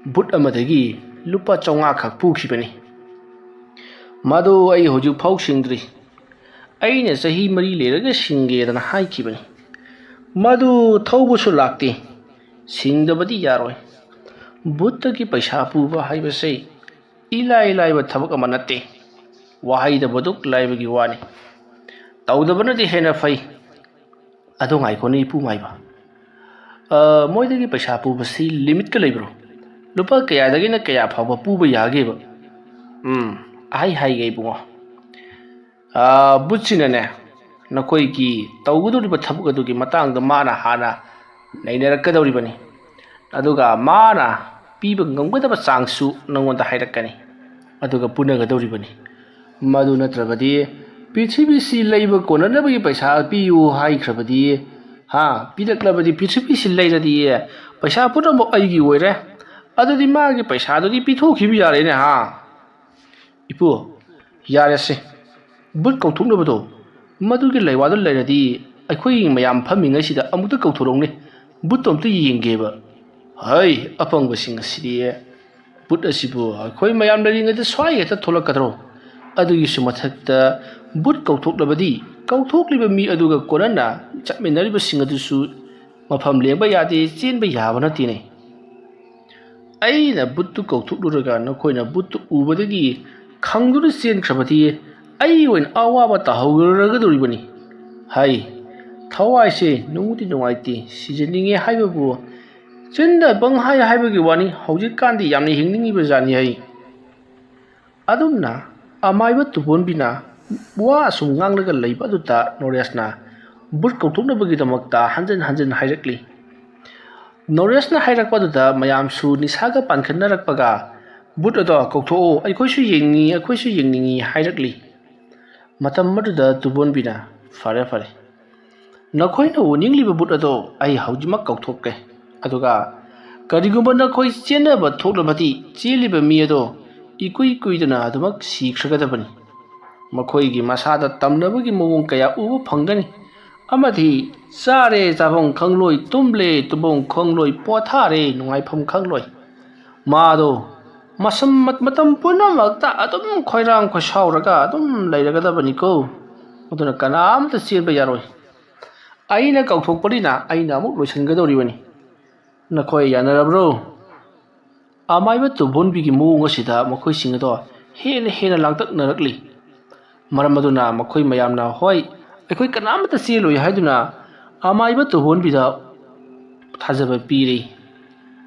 ꯕꯨꯠ ꯑꯃꯗꯒꯤ ꯂꯨꯄꯥ ꯆꯥꯝꯃꯉꯥ ꯈꯛ ꯄꯨꯈꯤꯕꯅꯤ꯫ ꯃꯗꯨ ꯑꯩ ꯍꯧꯖꯤꯛ ꯐꯥꯎ ꯁꯤꯡꯗ꯭ꯔꯤ꯫ ꯑꯩꯅ ꯆꯍꯤ ꯃꯔꯤ ꯂꯩꯔꯒ ꯁꯤꯡꯒꯦꯗꯅ ꯍꯥꯏꯈꯤꯕꯅꯤ꯫ ꯃꯗꯨ ꯊꯧꯕꯁꯨ ꯂꯥꯛꯇꯦ꯫ ꯁꯤꯡꯗꯕꯗꯤ ꯌꯥꯔꯣꯏ꯫ ꯕꯨꯠꯇꯒꯤ ꯄꯩꯁꯥ ꯄꯨꯕ ꯍꯥꯏꯕꯁꯦ ꯏꯂꯥꯏ ꯂꯥꯏꯕ ꯊꯕꯛ ꯑꯃ ꯅꯠꯇꯦ꯫ ꯋꯥꯍꯩꯗ ꯕꯨꯗꯨꯛ ꯂꯥꯏꯕꯒꯤ ꯋꯥꯅꯤ꯫ ꯇꯧꯗꯕꯅꯗꯤ ꯍꯦꯟꯅ ꯐꯩ꯫" "ꯑꯗꯣ ꯉꯥꯏꯈꯣꯅꯦ ꯏꯄꯨ ꯃꯥꯏꯕ꯫ ꯑ, ꯃꯣꯏꯗꯒꯤ ꯄꯩꯁꯥ ꯄꯨꯕꯁꯤ ꯂꯤꯃꯤꯠꯀ ꯂꯩꯕ꯭ꯔꯣ? ꯂꯨꯄꯥ ꯀꯌꯥꯗꯒꯤꯅ ꯀꯌꯥ ꯐꯥꯎꯕ ꯄꯨꯕ ꯌꯥꯒꯦꯕ?" "ꯎꯝ, ꯑꯍꯥꯏ ꯍꯥꯏꯒꯦ ꯏꯕꯨꯡꯉꯣ꯫ ꯑ, ꯕꯨꯠꯁꯤꯅꯅꯦ, ꯅꯈꯣꯏꯒꯤ ꯇꯧꯒꯗꯧꯔꯤꯕ ꯊꯕꯛ ꯑꯗꯨꯒꯤ ꯃꯇꯥꯡꯗ ꯃꯥꯅ ꯍꯥꯟꯅ ꯅꯩꯅꯔꯛꯀꯗꯧꯔꯤꯕꯅꯤ꯫ ꯑꯗꯨꯒ ꯃꯥꯅ ꯄꯤꯕ ꯉꯝꯒꯗꯕ ꯆꯥꯡꯁꯨ ꯅꯉꯣꯟꯗ ꯍꯥꯏꯔꯛꯀꯅꯤ꯫ ꯑꯗꯨꯒ ꯄꯨꯅꯒꯗꯧꯔꯤꯕꯅꯤ꯫ ꯃꯗꯨ ꯅꯠꯇ꯭ꯔꯕꯗꯤ ꯄ꯭ꯔꯤꯊꯤꯕꯤꯁꯤ ꯂꯩꯕ ꯀꯣꯟꯅꯅꯕꯒꯤ ꯄꯩꯁꯥ ꯄꯤꯌꯨ ꯍꯥꯏꯈ꯭ꯔꯕꯗꯤ, ꯍꯥ, ꯄꯤꯔꯛꯂꯕꯗꯤ ꯄ꯭ꯔꯤꯊꯤꯕꯤꯁꯤ ꯂꯩꯔꯗꯤ ꯄꯩꯁꯥ ꯄꯨꯝꯅꯃꯛ ꯑꯩꯒꯤ ꯑꯣꯏꯔꯦ꯫ ꯑꯗꯨꯗꯤ ꯃꯥꯒꯤ ꯄꯩꯁꯥꯗꯨꯗꯤ ꯄꯤꯊꯣꯛꯈꯤꯕ ꯌꯥꯔꯦꯅꯦ, ꯍꯥ? ꯏꯄꯨ, ꯌꯥꯔꯦꯁꯦ꯫ ꯕꯨꯠ ꯀꯧꯊꯣꯛꯅꯕꯗꯣ, ꯃꯗꯨꯒꯤ ꯂꯩꯋꯥꯗꯨ ꯂꯩꯔꯗꯤ ꯑꯩꯈꯣꯏ ꯃꯌꯥꯝ ꯐꯝꯃꯤꯉꯩꯁꯤꯗ ꯑꯃꯨꯛꯇ ꯀꯧꯊꯣꯔꯛꯎꯅꯦ꯫ ꯕꯨꯠꯇꯣ ꯑꯝꯇ ꯌꯦꯡꯒꯦꯕ꯫ ꯍꯩ, ꯑꯄꯪꯕꯁꯤꯡ ꯑꯁꯤꯗꯤ꯫ ꯕꯨꯠ ꯑꯁꯤꯕꯨ ꯑꯩꯈꯣꯏ ꯃꯌꯥꯝ ꯂꯩꯔꯤꯉꯩꯗ ꯁ꯭ꯋꯥꯏ ꯍꯦꯛꯇ ꯊꯣꯛꯂꯛꯀꯗ꯭ꯔꯣ? ꯑꯗꯨꯒꯤꯁꯨ ꯃꯊꯛꯇ ꯕꯨꯠ ꯀꯧꯊꯣꯛꯂꯕꯗꯤ ꯀꯧꯊꯣꯛꯂꯤꯕ ꯃꯤ ꯑꯗꯨꯒ ꯀꯣꯟꯅꯅ ꯆꯠꯃꯤꯟꯅꯔꯤꯕꯁꯤꯡ ꯑꯗꯨꯁꯨ ꯃꯐꯝ ꯂꯦꯡꯕ ꯌꯥꯗꯦ, ꯆꯦꯟꯕ ꯌꯥꯕ ꯅꯠꯇꯦꯅꯦ꯫ ꯑꯩꯅ ꯕꯨꯠꯇꯨ ꯀꯧꯊꯣꯛꯂꯨꯔꯒ ꯅꯈꯣꯏꯅ ꯕꯨꯠꯇꯨ ꯎꯕꯗꯒꯤ ꯈꯪꯗꯨꯅ ꯆꯦꯟꯈ꯭ꯔꯕꯗꯤ ꯑꯩ ꯑꯣꯏꯅ ꯑꯋꯥꯕ ꯇꯥꯍꯧꯔꯒꯗꯧꯔꯤꯕꯅꯤ꯫ ꯍꯥꯏ, ꯊꯋꯥꯏꯁꯦ ꯅꯨꯡꯗꯤ ꯅꯨꯡꯉꯥꯏꯇꯦ, ꯁꯤꯖꯅꯤꯡꯉꯦ ꯍꯥꯏꯕꯕꯨ ꯆꯤꯟꯗ ꯄꯪꯍꯥꯏ ꯍꯥꯏꯕꯒꯤ ꯋꯥꯅꯤ, ꯍꯧꯖꯤꯛꯀꯥꯟꯗꯤ ꯌꯥꯝꯅ ꯍꯤꯡꯅꯤꯡꯉꯤꯕ ꯖꯥꯠꯅꯤ ꯍꯩ꯫ ꯑꯗꯨꯝꯅ ꯑꯃꯥꯏꯕ ꯇꯨꯕꯣꯟꯕꯤꯅ ꯋꯥ ꯑꯁꯨꯝ ꯉꯥꯡꯂꯒ ꯂꯩꯕ ꯑꯗꯨꯗ ꯅꯣꯔꯦꯁꯅ ꯕꯨꯠ ꯀꯧꯊꯣꯛꯅꯕꯒꯤꯗꯃꯛꯇ ꯍꯟꯖꯤꯟ ꯍꯟꯖꯤꯟ ꯍꯥꯏꯔꯛꯂꯤ꯫ ꯅꯣꯔꯦꯁꯅ ꯍꯥꯏꯔꯛꯄ ꯑꯗꯨꯗ ꯃꯌꯥꯝꯁꯨ ꯅꯤꯁꯥꯒ ꯄꯥꯟꯈꯠꯅꯔꯛꯄꯒ, "ꯕꯨꯠ ꯑꯗꯣ ꯀꯧꯊꯣꯛꯑꯣ, ꯑꯩꯈꯣꯏꯁꯨ ꯌꯦꯡꯅꯤꯡꯉꯤ, ꯑꯩꯈꯣꯏꯁꯨ ꯌꯦꯡꯅꯤꯡꯉꯤ" ꯍꯥꯏꯔꯛꯂꯤ꯫ ꯃꯇꯝ ꯑꯗꯨꯗ ꯇꯨꯕꯣꯟꯕꯤꯅ, "ꯐꯔꯦ, ꯐꯔꯦ, ꯅꯈꯣꯏꯅ ꯎꯅꯤꯡꯂꯤꯕ ꯕꯨꯠ ꯑꯗꯣ ꯑꯩ ꯍꯧꯖꯤꯛꯃꯛ ꯀꯧꯊꯣꯛꯀꯦ꯫ ꯑꯗꯨꯒ ꯀꯔꯤꯒꯨꯝꯕ ꯅꯈꯣꯏ ꯆꯦꯟꯅꯕ ꯊꯣꯛꯂꯕꯗꯤ ꯆꯦꯜꯂꯤꯕ ꯃꯤ ꯑꯗꯣ ꯏꯀꯨꯏ ꯀꯨꯏꯗꯅ ꯑꯗꯨꯃꯛ ꯁꯤꯈ꯭ꯔꯒꯗꯕꯅꯤ꯫ ꯃꯈꯣꯏꯒꯤ ꯃꯁꯥꯗ ꯇꯝꯅꯕꯒꯤ ꯃꯑꯣꯡ ꯀꯌꯥ ꯎꯕ ꯐꯪꯒꯅꯤ꯫ ꯑꯃꯗꯤ ꯆꯥꯔꯦ ꯆꯥꯐꯝ ꯈꯪꯂꯣꯏ, ꯇꯨꯝꯂꯦ ꯇꯨꯝꯐꯝ ꯈꯪꯂꯣꯏ, ꯄꯣꯊꯥꯔꯦ ꯅꯨꯡꯉꯥꯏꯐꯝ ꯈꯪꯂꯣꯏ꯫ ꯃꯥꯗꯣ ꯃꯁꯝ-, ꯃꯇꯝ ꯄꯨꯝꯅꯃꯛꯇ ꯑꯗꯨꯝ ꯈꯣꯏꯔꯥꯡ ꯈꯣꯏꯁꯥꯎꯔꯒ ꯑꯗꯨꯝ ꯂꯩꯔꯒꯗꯕꯅꯤꯀꯣ꯫ ꯑꯗꯨꯅ ꯀꯅꯥꯝꯇ ꯆꯦꯟꯕ ꯌꯥꯔꯣꯏ꯫ ꯑꯩꯅ ꯀꯧꯊꯣꯛꯄꯅꯤꯅ ꯑꯩꯅ ꯑꯃꯨꯛ ꯂꯣꯏꯁꯤꯟꯒꯗꯧꯔꯤꯕꯅꯤ꯫ ꯅꯈꯣꯏ ꯌꯥꯅꯔꯕ꯭ꯔꯣ?" ꯑꯃꯥꯏꯕ ꯇꯨꯕꯣꯟꯕꯤꯒꯤ ꯃꯑꯣꯡ ꯑꯁꯤꯗ ꯃꯈꯣꯏꯁꯤꯡ ꯑꯗꯣ ꯍꯦꯟꯅ ꯍꯦꯟꯅ ꯂꯥꯡꯇꯛꯅꯔꯛꯂꯤ꯫ ꯃꯔꯝ ꯑꯗꯨꯅ ꯃꯈꯣꯏ ꯃꯌꯥꯝꯅ, "ꯍꯣꯏ, ꯑꯩꯈꯣꯏ ꯀꯅꯥꯃꯠꯇ ꯆꯦꯜꯂꯣꯏ" ꯍꯥꯏꯗꯨꯅ ꯑꯃꯥꯏꯕ ꯇꯨꯕꯣꯟꯕꯤꯗ ꯊꯥꯖꯕ ꯄꯤꯔꯤ꯫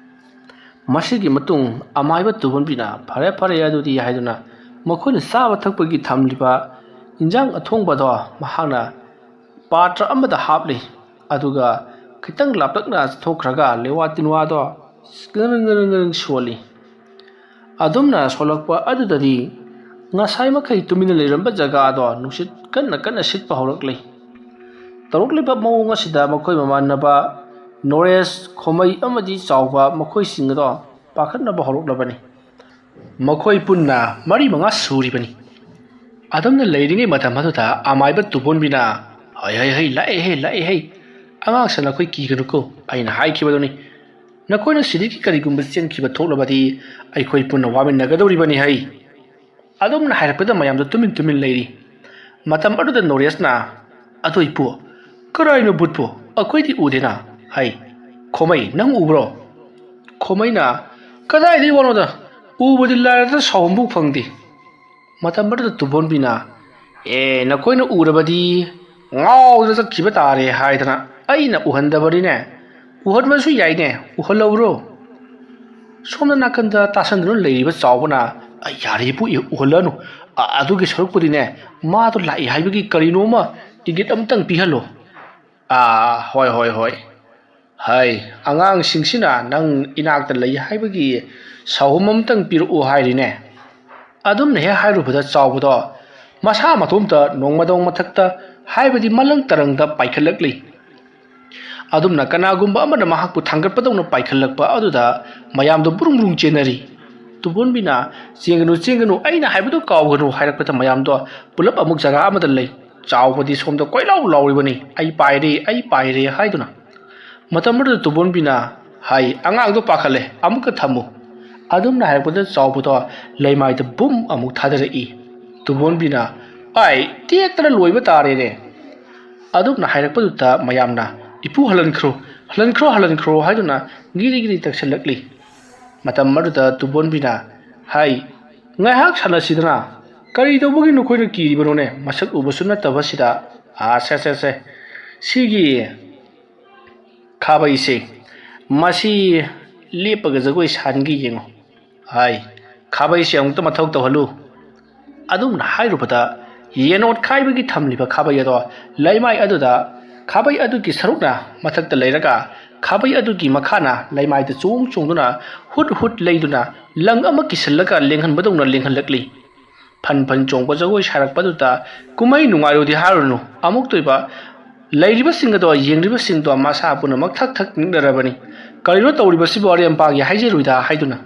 ꯃꯁꯤꯒꯤ ꯃꯇꯨꯡ ꯑꯃꯥꯏꯕ ꯇꯨꯕꯣꯟꯕꯤꯅ, "ꯐꯔꯦ, ꯐꯔꯦ, ꯑꯗꯨꯗꯤ" ꯍꯥꯏꯗꯨꯅ ꯃꯈꯣꯏꯅ ꯆꯥꯕ ꯊꯛꯄꯒꯤ ꯊꯝꯂꯤꯕ ꯏꯟꯖꯥꯡ ꯑꯊꯣꯡꯕꯗꯣ ꯃꯍꯥꯛꯅ ꯄꯥꯇ꯭ꯔ ꯑꯃꯗ ꯍꯥꯞꯂꯤ꯫ ꯑꯗꯨꯒ ꯈꯤꯇꯪ ꯂꯥꯞꯇꯛꯅ ꯊꯣꯛꯈ꯭ꯔꯒ ꯂꯦꯋꯥ ꯇꯤꯟꯋꯥꯗꯣ ꯉꯔꯪ ꯉꯔꯪ ꯉꯔꯪ ꯁꯣꯜꯂꯤ꯫ ꯑꯗꯨꯝꯅ ꯁꯣꯜꯂꯛꯄ ꯑꯗꯨꯗꯗꯤ ꯉꯁꯥꯏ ꯃꯈꯩ ꯇꯨꯃꯤꯟꯅ ꯂꯩꯔꯝꯕ ꯖꯒꯥꯗꯣ ꯅꯨꯡꯁꯤꯠ ꯀꯟꯅ ꯀꯟꯅ ꯁꯤꯠꯄ ꯍꯧꯔꯛꯂꯤ꯫ ꯇꯧꯔꯛꯂꯤꯕ ꯃꯑꯣꯡ ꯑꯁꯤꯗ ꯃꯈꯣꯏ ꯃꯃꯥꯟꯅꯕ ꯅꯣꯔꯦꯁ, ꯈꯣꯃꯩ ꯑꯃꯗꯤ ꯆꯥꯎꯕ ꯃꯈꯣꯏꯁꯤꯡ ꯑꯗꯣ ꯄꯥꯈꯠꯅꯕ ꯍꯧꯔꯛꯂꯕꯅꯤ꯫ ꯃꯈꯣꯏ ꯄꯨꯟꯅ ꯃꯔꯤ ꯃꯉꯥ ꯁꯨꯔꯤꯕꯅꯤ꯫ ꯑꯗꯨꯝꯅ ꯂꯩꯔꯤꯉꯩ ꯃꯇꯝ ꯑꯗꯨꯗ ꯑꯃꯥꯏꯕ ꯇꯨꯕꯣꯟꯕꯤꯅ, "ꯍꯩ, ꯍꯩ, ꯍꯩ, ꯂꯥꯛꯑꯦ, ꯍꯦ, ꯂꯥꯛꯑꯦ, ꯍꯩ꯫ ꯑꯉꯥꯡꯁꯦ ꯅꯈꯣꯏ ꯀꯤꯒꯅꯨꯀꯣ, ꯑꯩꯅ ꯍꯥꯏꯈꯤꯕꯗꯨꯅꯤ꯫ ꯅꯈꯣꯏꯅ ꯁꯤꯗꯒꯤ ꯀꯔꯤꯒꯨꯝꯕ ꯆꯦꯟꯈꯤꯕ ꯊꯣꯛꯂꯕꯗꯤ ꯑꯩꯈꯣꯏ ꯄꯨꯟꯅ ꯋꯥꯃꯤꯟꯅꯒꯗꯧꯔꯤꯕꯅꯤ, ꯍꯩ"꯫ ꯑꯗꯨꯝꯅ ꯍꯥꯏꯔꯛꯄꯗ ꯃꯌꯥꯝꯗꯣ ꯇꯨꯃꯤꯟ ꯇꯨꯃꯤꯟ ꯂꯩꯔꯤ꯫ ꯃꯇꯝ ꯑꯗꯨꯗ ꯅꯣꯔꯦꯁꯅ, "ꯑꯗꯣ ꯏꯄꯨ, ꯀꯔꯥꯏꯅꯣ ꯕꯨꯠꯄꯨ? ꯑꯩꯈꯣꯏꯗꯤ ꯎꯗꯦꯅ꯫ ꯍꯩ, ꯈꯣꯃꯩ, ꯅꯪ ꯎꯕ꯭ꯔꯣ?" ꯈꯣꯃꯩꯅ, "ꯀꯗꯥꯏꯗꯒꯤ ꯋꯥꯅꯣꯗ? ꯎꯕꯗꯤ ꯂꯥꯏꯔꯗꯅ ꯁꯥꯎꯍꯨꯝꯕꯨ ꯐꯪꯗꯦ"꯫ ꯃꯇꯝ ꯑꯗꯨꯗ ꯇꯨꯕꯣꯟꯕꯤꯅ, "ꯑꯦ, ꯅꯈꯣꯏꯅ ꯎꯔꯕꯗꯤ ꯉꯥꯎꯗꯅ ꯆꯠꯈꯤꯕ ꯇꯥꯔꯦ" ꯍꯥꯏꯗꯅ ꯑꯩꯅ ꯎꯍꯟꯗꯕꯅꯤꯅꯦ꯫ ꯎꯍꯟꯕꯁꯨ ꯌꯥꯏꯅꯦ, ꯎꯍꯜꯂꯧꯔꯣ꯫ ꯁꯣꯝꯗ ꯅꯥꯀꯟꯗ ꯇꯥꯁꯟꯗꯨꯅ ꯂꯩꯔꯤꯕ ꯆꯥꯎꯕꯅ, "ꯑꯩ ꯌꯥꯔꯦ ꯏꯄꯨ, ꯑꯦ, ꯎꯍꯜꯂꯅꯨ꯫ ꯑ-, ꯑꯗꯨꯒꯤ ꯁꯔꯨꯛꯄꯨꯗꯤꯅꯦ, ꯃꯥꯗꯣ ꯂꯥꯛꯏ ꯍꯥꯏꯕꯒꯤ ꯀꯔꯤꯅꯣꯃ ꯏꯪꯒꯤꯠ ꯑꯃꯇꯪ ꯄꯤꯍꯜꯂꯣ"꯫ "ꯑꯥ, ꯍꯣꯏ, ꯍꯣꯏ, ꯍꯣꯏ꯫ ꯍꯩ, ꯑꯉꯥꯡꯁꯤꯡꯁꯤꯅ ꯅꯪ ꯏꯅꯥꯛꯇ ꯂꯩ ꯍꯥꯏꯕꯒꯤ ꯁꯥꯍꯨꯝ ꯑꯃꯇꯪ ꯄꯤꯔꯛꯎ ꯍꯥꯏꯔꯤꯅꯦ"꯫ ꯑꯗꯨꯝꯅ ꯍꯦꯛ ꯍꯥꯏꯔꯨꯕꯗ ꯆꯥꯎꯕꯗꯣ ꯃꯁꯥ ꯃꯇꯣꯝꯇ ꯅꯣꯡꯃꯗꯣꯡ ꯃꯊꯛꯇ, ꯍꯥꯏꯕꯗꯤ ꯃꯂꯪ ꯇꯔꯪꯗ ꯄꯥꯏꯈꯠꯂꯛꯂꯤ꯫ ꯑꯗꯨꯝꯅ ꯀꯅꯥꯒꯨꯝꯕ ꯑꯃꯅ ꯃꯍꯥꯛꯄꯨ ꯊꯥꯡꯒꯠꯄꯗꯧꯅ ꯄꯥꯏꯈꯠꯂꯛꯄ ꯑꯗꯨꯗ ꯃꯌꯥꯝꯗꯣ ꯕ꯭ꯔꯨꯡ ꯕ꯭ꯔꯨꯡ ꯆꯦꯟꯅꯔꯤ꯫ ꯇꯨꯕꯣꯟꯕꯤꯅ, "ꯆꯦꯟꯒꯅꯨ, ꯆꯦꯟꯒꯅꯨ, ꯑꯩꯅ ꯍꯥꯏꯕꯗꯨ ꯀꯥꯎꯒꯅꯨ" ꯍꯥꯏꯔꯛꯄꯗ ꯃꯌꯥꯝꯗꯣ ꯄꯨꯂꯞ ꯑꯃꯨꯛ ꯖꯒꯥ ꯑꯃꯗ ꯂꯩ꯫ ꯆꯥꯎꯕꯗꯤ ꯁꯣꯝꯗ ꯀꯣꯏꯂꯥꯎ ꯂꯥꯎꯔꯤꯕꯅꯤ, "ꯑꯩ ꯄꯥꯏꯔꯦ, ꯑꯩ ꯄꯥꯏꯔꯦ" ꯍꯥꯏꯗꯨꯅ꯫ ꯃꯇꯝ ꯑꯗꯨꯗ ꯇꯨꯕꯣꯟꯕꯤꯅ, "ꯍꯥꯏ, ꯑꯉꯥꯡꯗꯣ ꯄꯥꯈꯠꯂꯦ, ꯑꯃꯨꯛꯀ ꯊꯝꯃꯨ"꯫ ꯑꯗꯨꯝꯅ ꯍꯥꯏꯔꯛꯄꯗ ꯆꯥꯎꯕꯗꯣ ꯂꯩꯃꯥꯏꯗ ꯕꯨꯝ ꯑꯃꯨꯛ ꯊꯥꯗꯔꯛꯏ꯫ ꯇꯨꯕꯣꯟꯕꯤꯅ, "ꯑꯥꯏ, ꯇꯦꯛꯇꯅ ꯂꯣꯏꯕ ꯇꯥꯔꯦꯅꯦ"꯫ ꯑꯗꯨꯝꯅ ꯍꯥꯏꯔꯛꯄꯗꯨꯗ ꯃꯌꯥꯝꯅ, "ꯏꯄꯨ, ꯍꯜꯍꯟꯈ꯭ꯔꯣ, ꯍꯜꯍꯟꯈ꯭ꯔꯣ, ꯍꯜꯍꯟꯈ꯭ꯔꯣ" ꯍꯥꯏꯗꯨꯅ ꯒꯤꯔꯤ ꯒꯤꯔꯤ ꯇꯛꯁꯤꯜꯂꯛꯂꯤ꯫ ꯃꯇꯝ ꯑꯗꯨꯗ ꯇꯨꯕꯣꯟꯕꯤꯅ, "ꯍꯥꯏ, ꯉꯥꯏꯍꯥꯛ ꯁꯥꯟꯅꯁꯤꯗꯅ꯫ ꯀꯔꯤ ꯇꯧꯕꯒꯤ ꯅꯈꯣꯏꯅ ꯀꯤꯔꯤꯕꯅꯣꯅꯦ? ꯃꯁꯛ ꯎꯕꯁꯨ ꯅꯠꯇꯕꯁꯤꯗ꯫ ꯑꯥ, ꯁꯦ, ꯁꯦ, ꯁꯦ꯫ ꯁꯤꯒꯤ ꯈꯥꯕꯩꯁꯦ, ꯃꯁꯤ ꯂꯦꯞꯄꯒ ꯖꯒꯣꯏ ꯁꯥꯍꯟꯒꯦ ꯌꯦꯡꯉꯨ꯫ ꯍꯥꯏ, ꯈꯥꯕꯩꯁꯦ ꯑꯃꯨꯛꯇ ꯃꯊꯧ ꯇꯧꯍꯜꯂꯨ"꯫ ꯑꯗꯨꯝꯅ ꯍꯥꯏꯔꯨꯕꯗ ꯌꯦꯟ ꯑꯣꯠꯈꯥꯏꯕꯒꯤ ꯊꯝꯂꯤꯕ ꯈꯥꯕꯩ ꯑꯗꯣ ꯂꯩꯃꯥꯏ ꯑꯗꯨꯗ, ꯈꯥꯕꯩ ꯑꯗꯨꯒꯤ ꯁꯔꯨꯛꯅ ꯃꯊꯛꯇ ꯂꯩꯔꯒ, ꯈꯥꯕꯩ ꯑꯗꯨꯒꯤ ꯃꯈꯥꯅ ꯂꯩꯃꯥꯏꯗ ꯆꯣꯡ ꯆꯣꯡꯗꯨꯅ ꯍꯨꯠ ꯍꯨꯠ ꯂꯩꯗꯨꯅ ꯂꯪ ꯑꯃ ꯀꯤꯁꯤꯜꯂꯒ ꯂꯦꯡꯍꯟꯕꯗꯧꯅ ꯂꯦꯡꯍꯜꯂꯛꯂꯤ꯫ ꯐꯟ ꯐꯟ ꯆꯣꯡꯕ ꯖꯒꯣꯏ ꯁꯥꯔꯛꯄꯗꯨꯗ ꯀꯨꯝꯍꯩ ꯅꯨꯡꯉꯥꯏꯔꯣꯏꯗꯤ ꯍꯥꯏꯔꯨꯅꯨ, ꯑꯃꯨꯛꯇꯣꯏꯕ ꯂꯩꯔꯤꯕꯁꯤꯡ ꯑꯗꯣ ꯌꯦꯡꯂꯤꯕꯁꯤꯡꯗꯣ ꯃꯁꯥ ꯄꯨꯝꯅꯃꯛ ꯊꯛ ꯊꯛ ꯅꯤꯛꯅꯔꯕꯅꯤ꯫ ꯀꯔꯤꯅꯣ ꯇꯧꯔꯤꯕꯁꯤꯕꯨ ꯑꯔꯦꯝ ꯑꯄꯥꯒꯤ ꯍꯥꯏꯖꯔꯣꯏꯗ ꯍꯥꯏꯗꯨꯅ꯫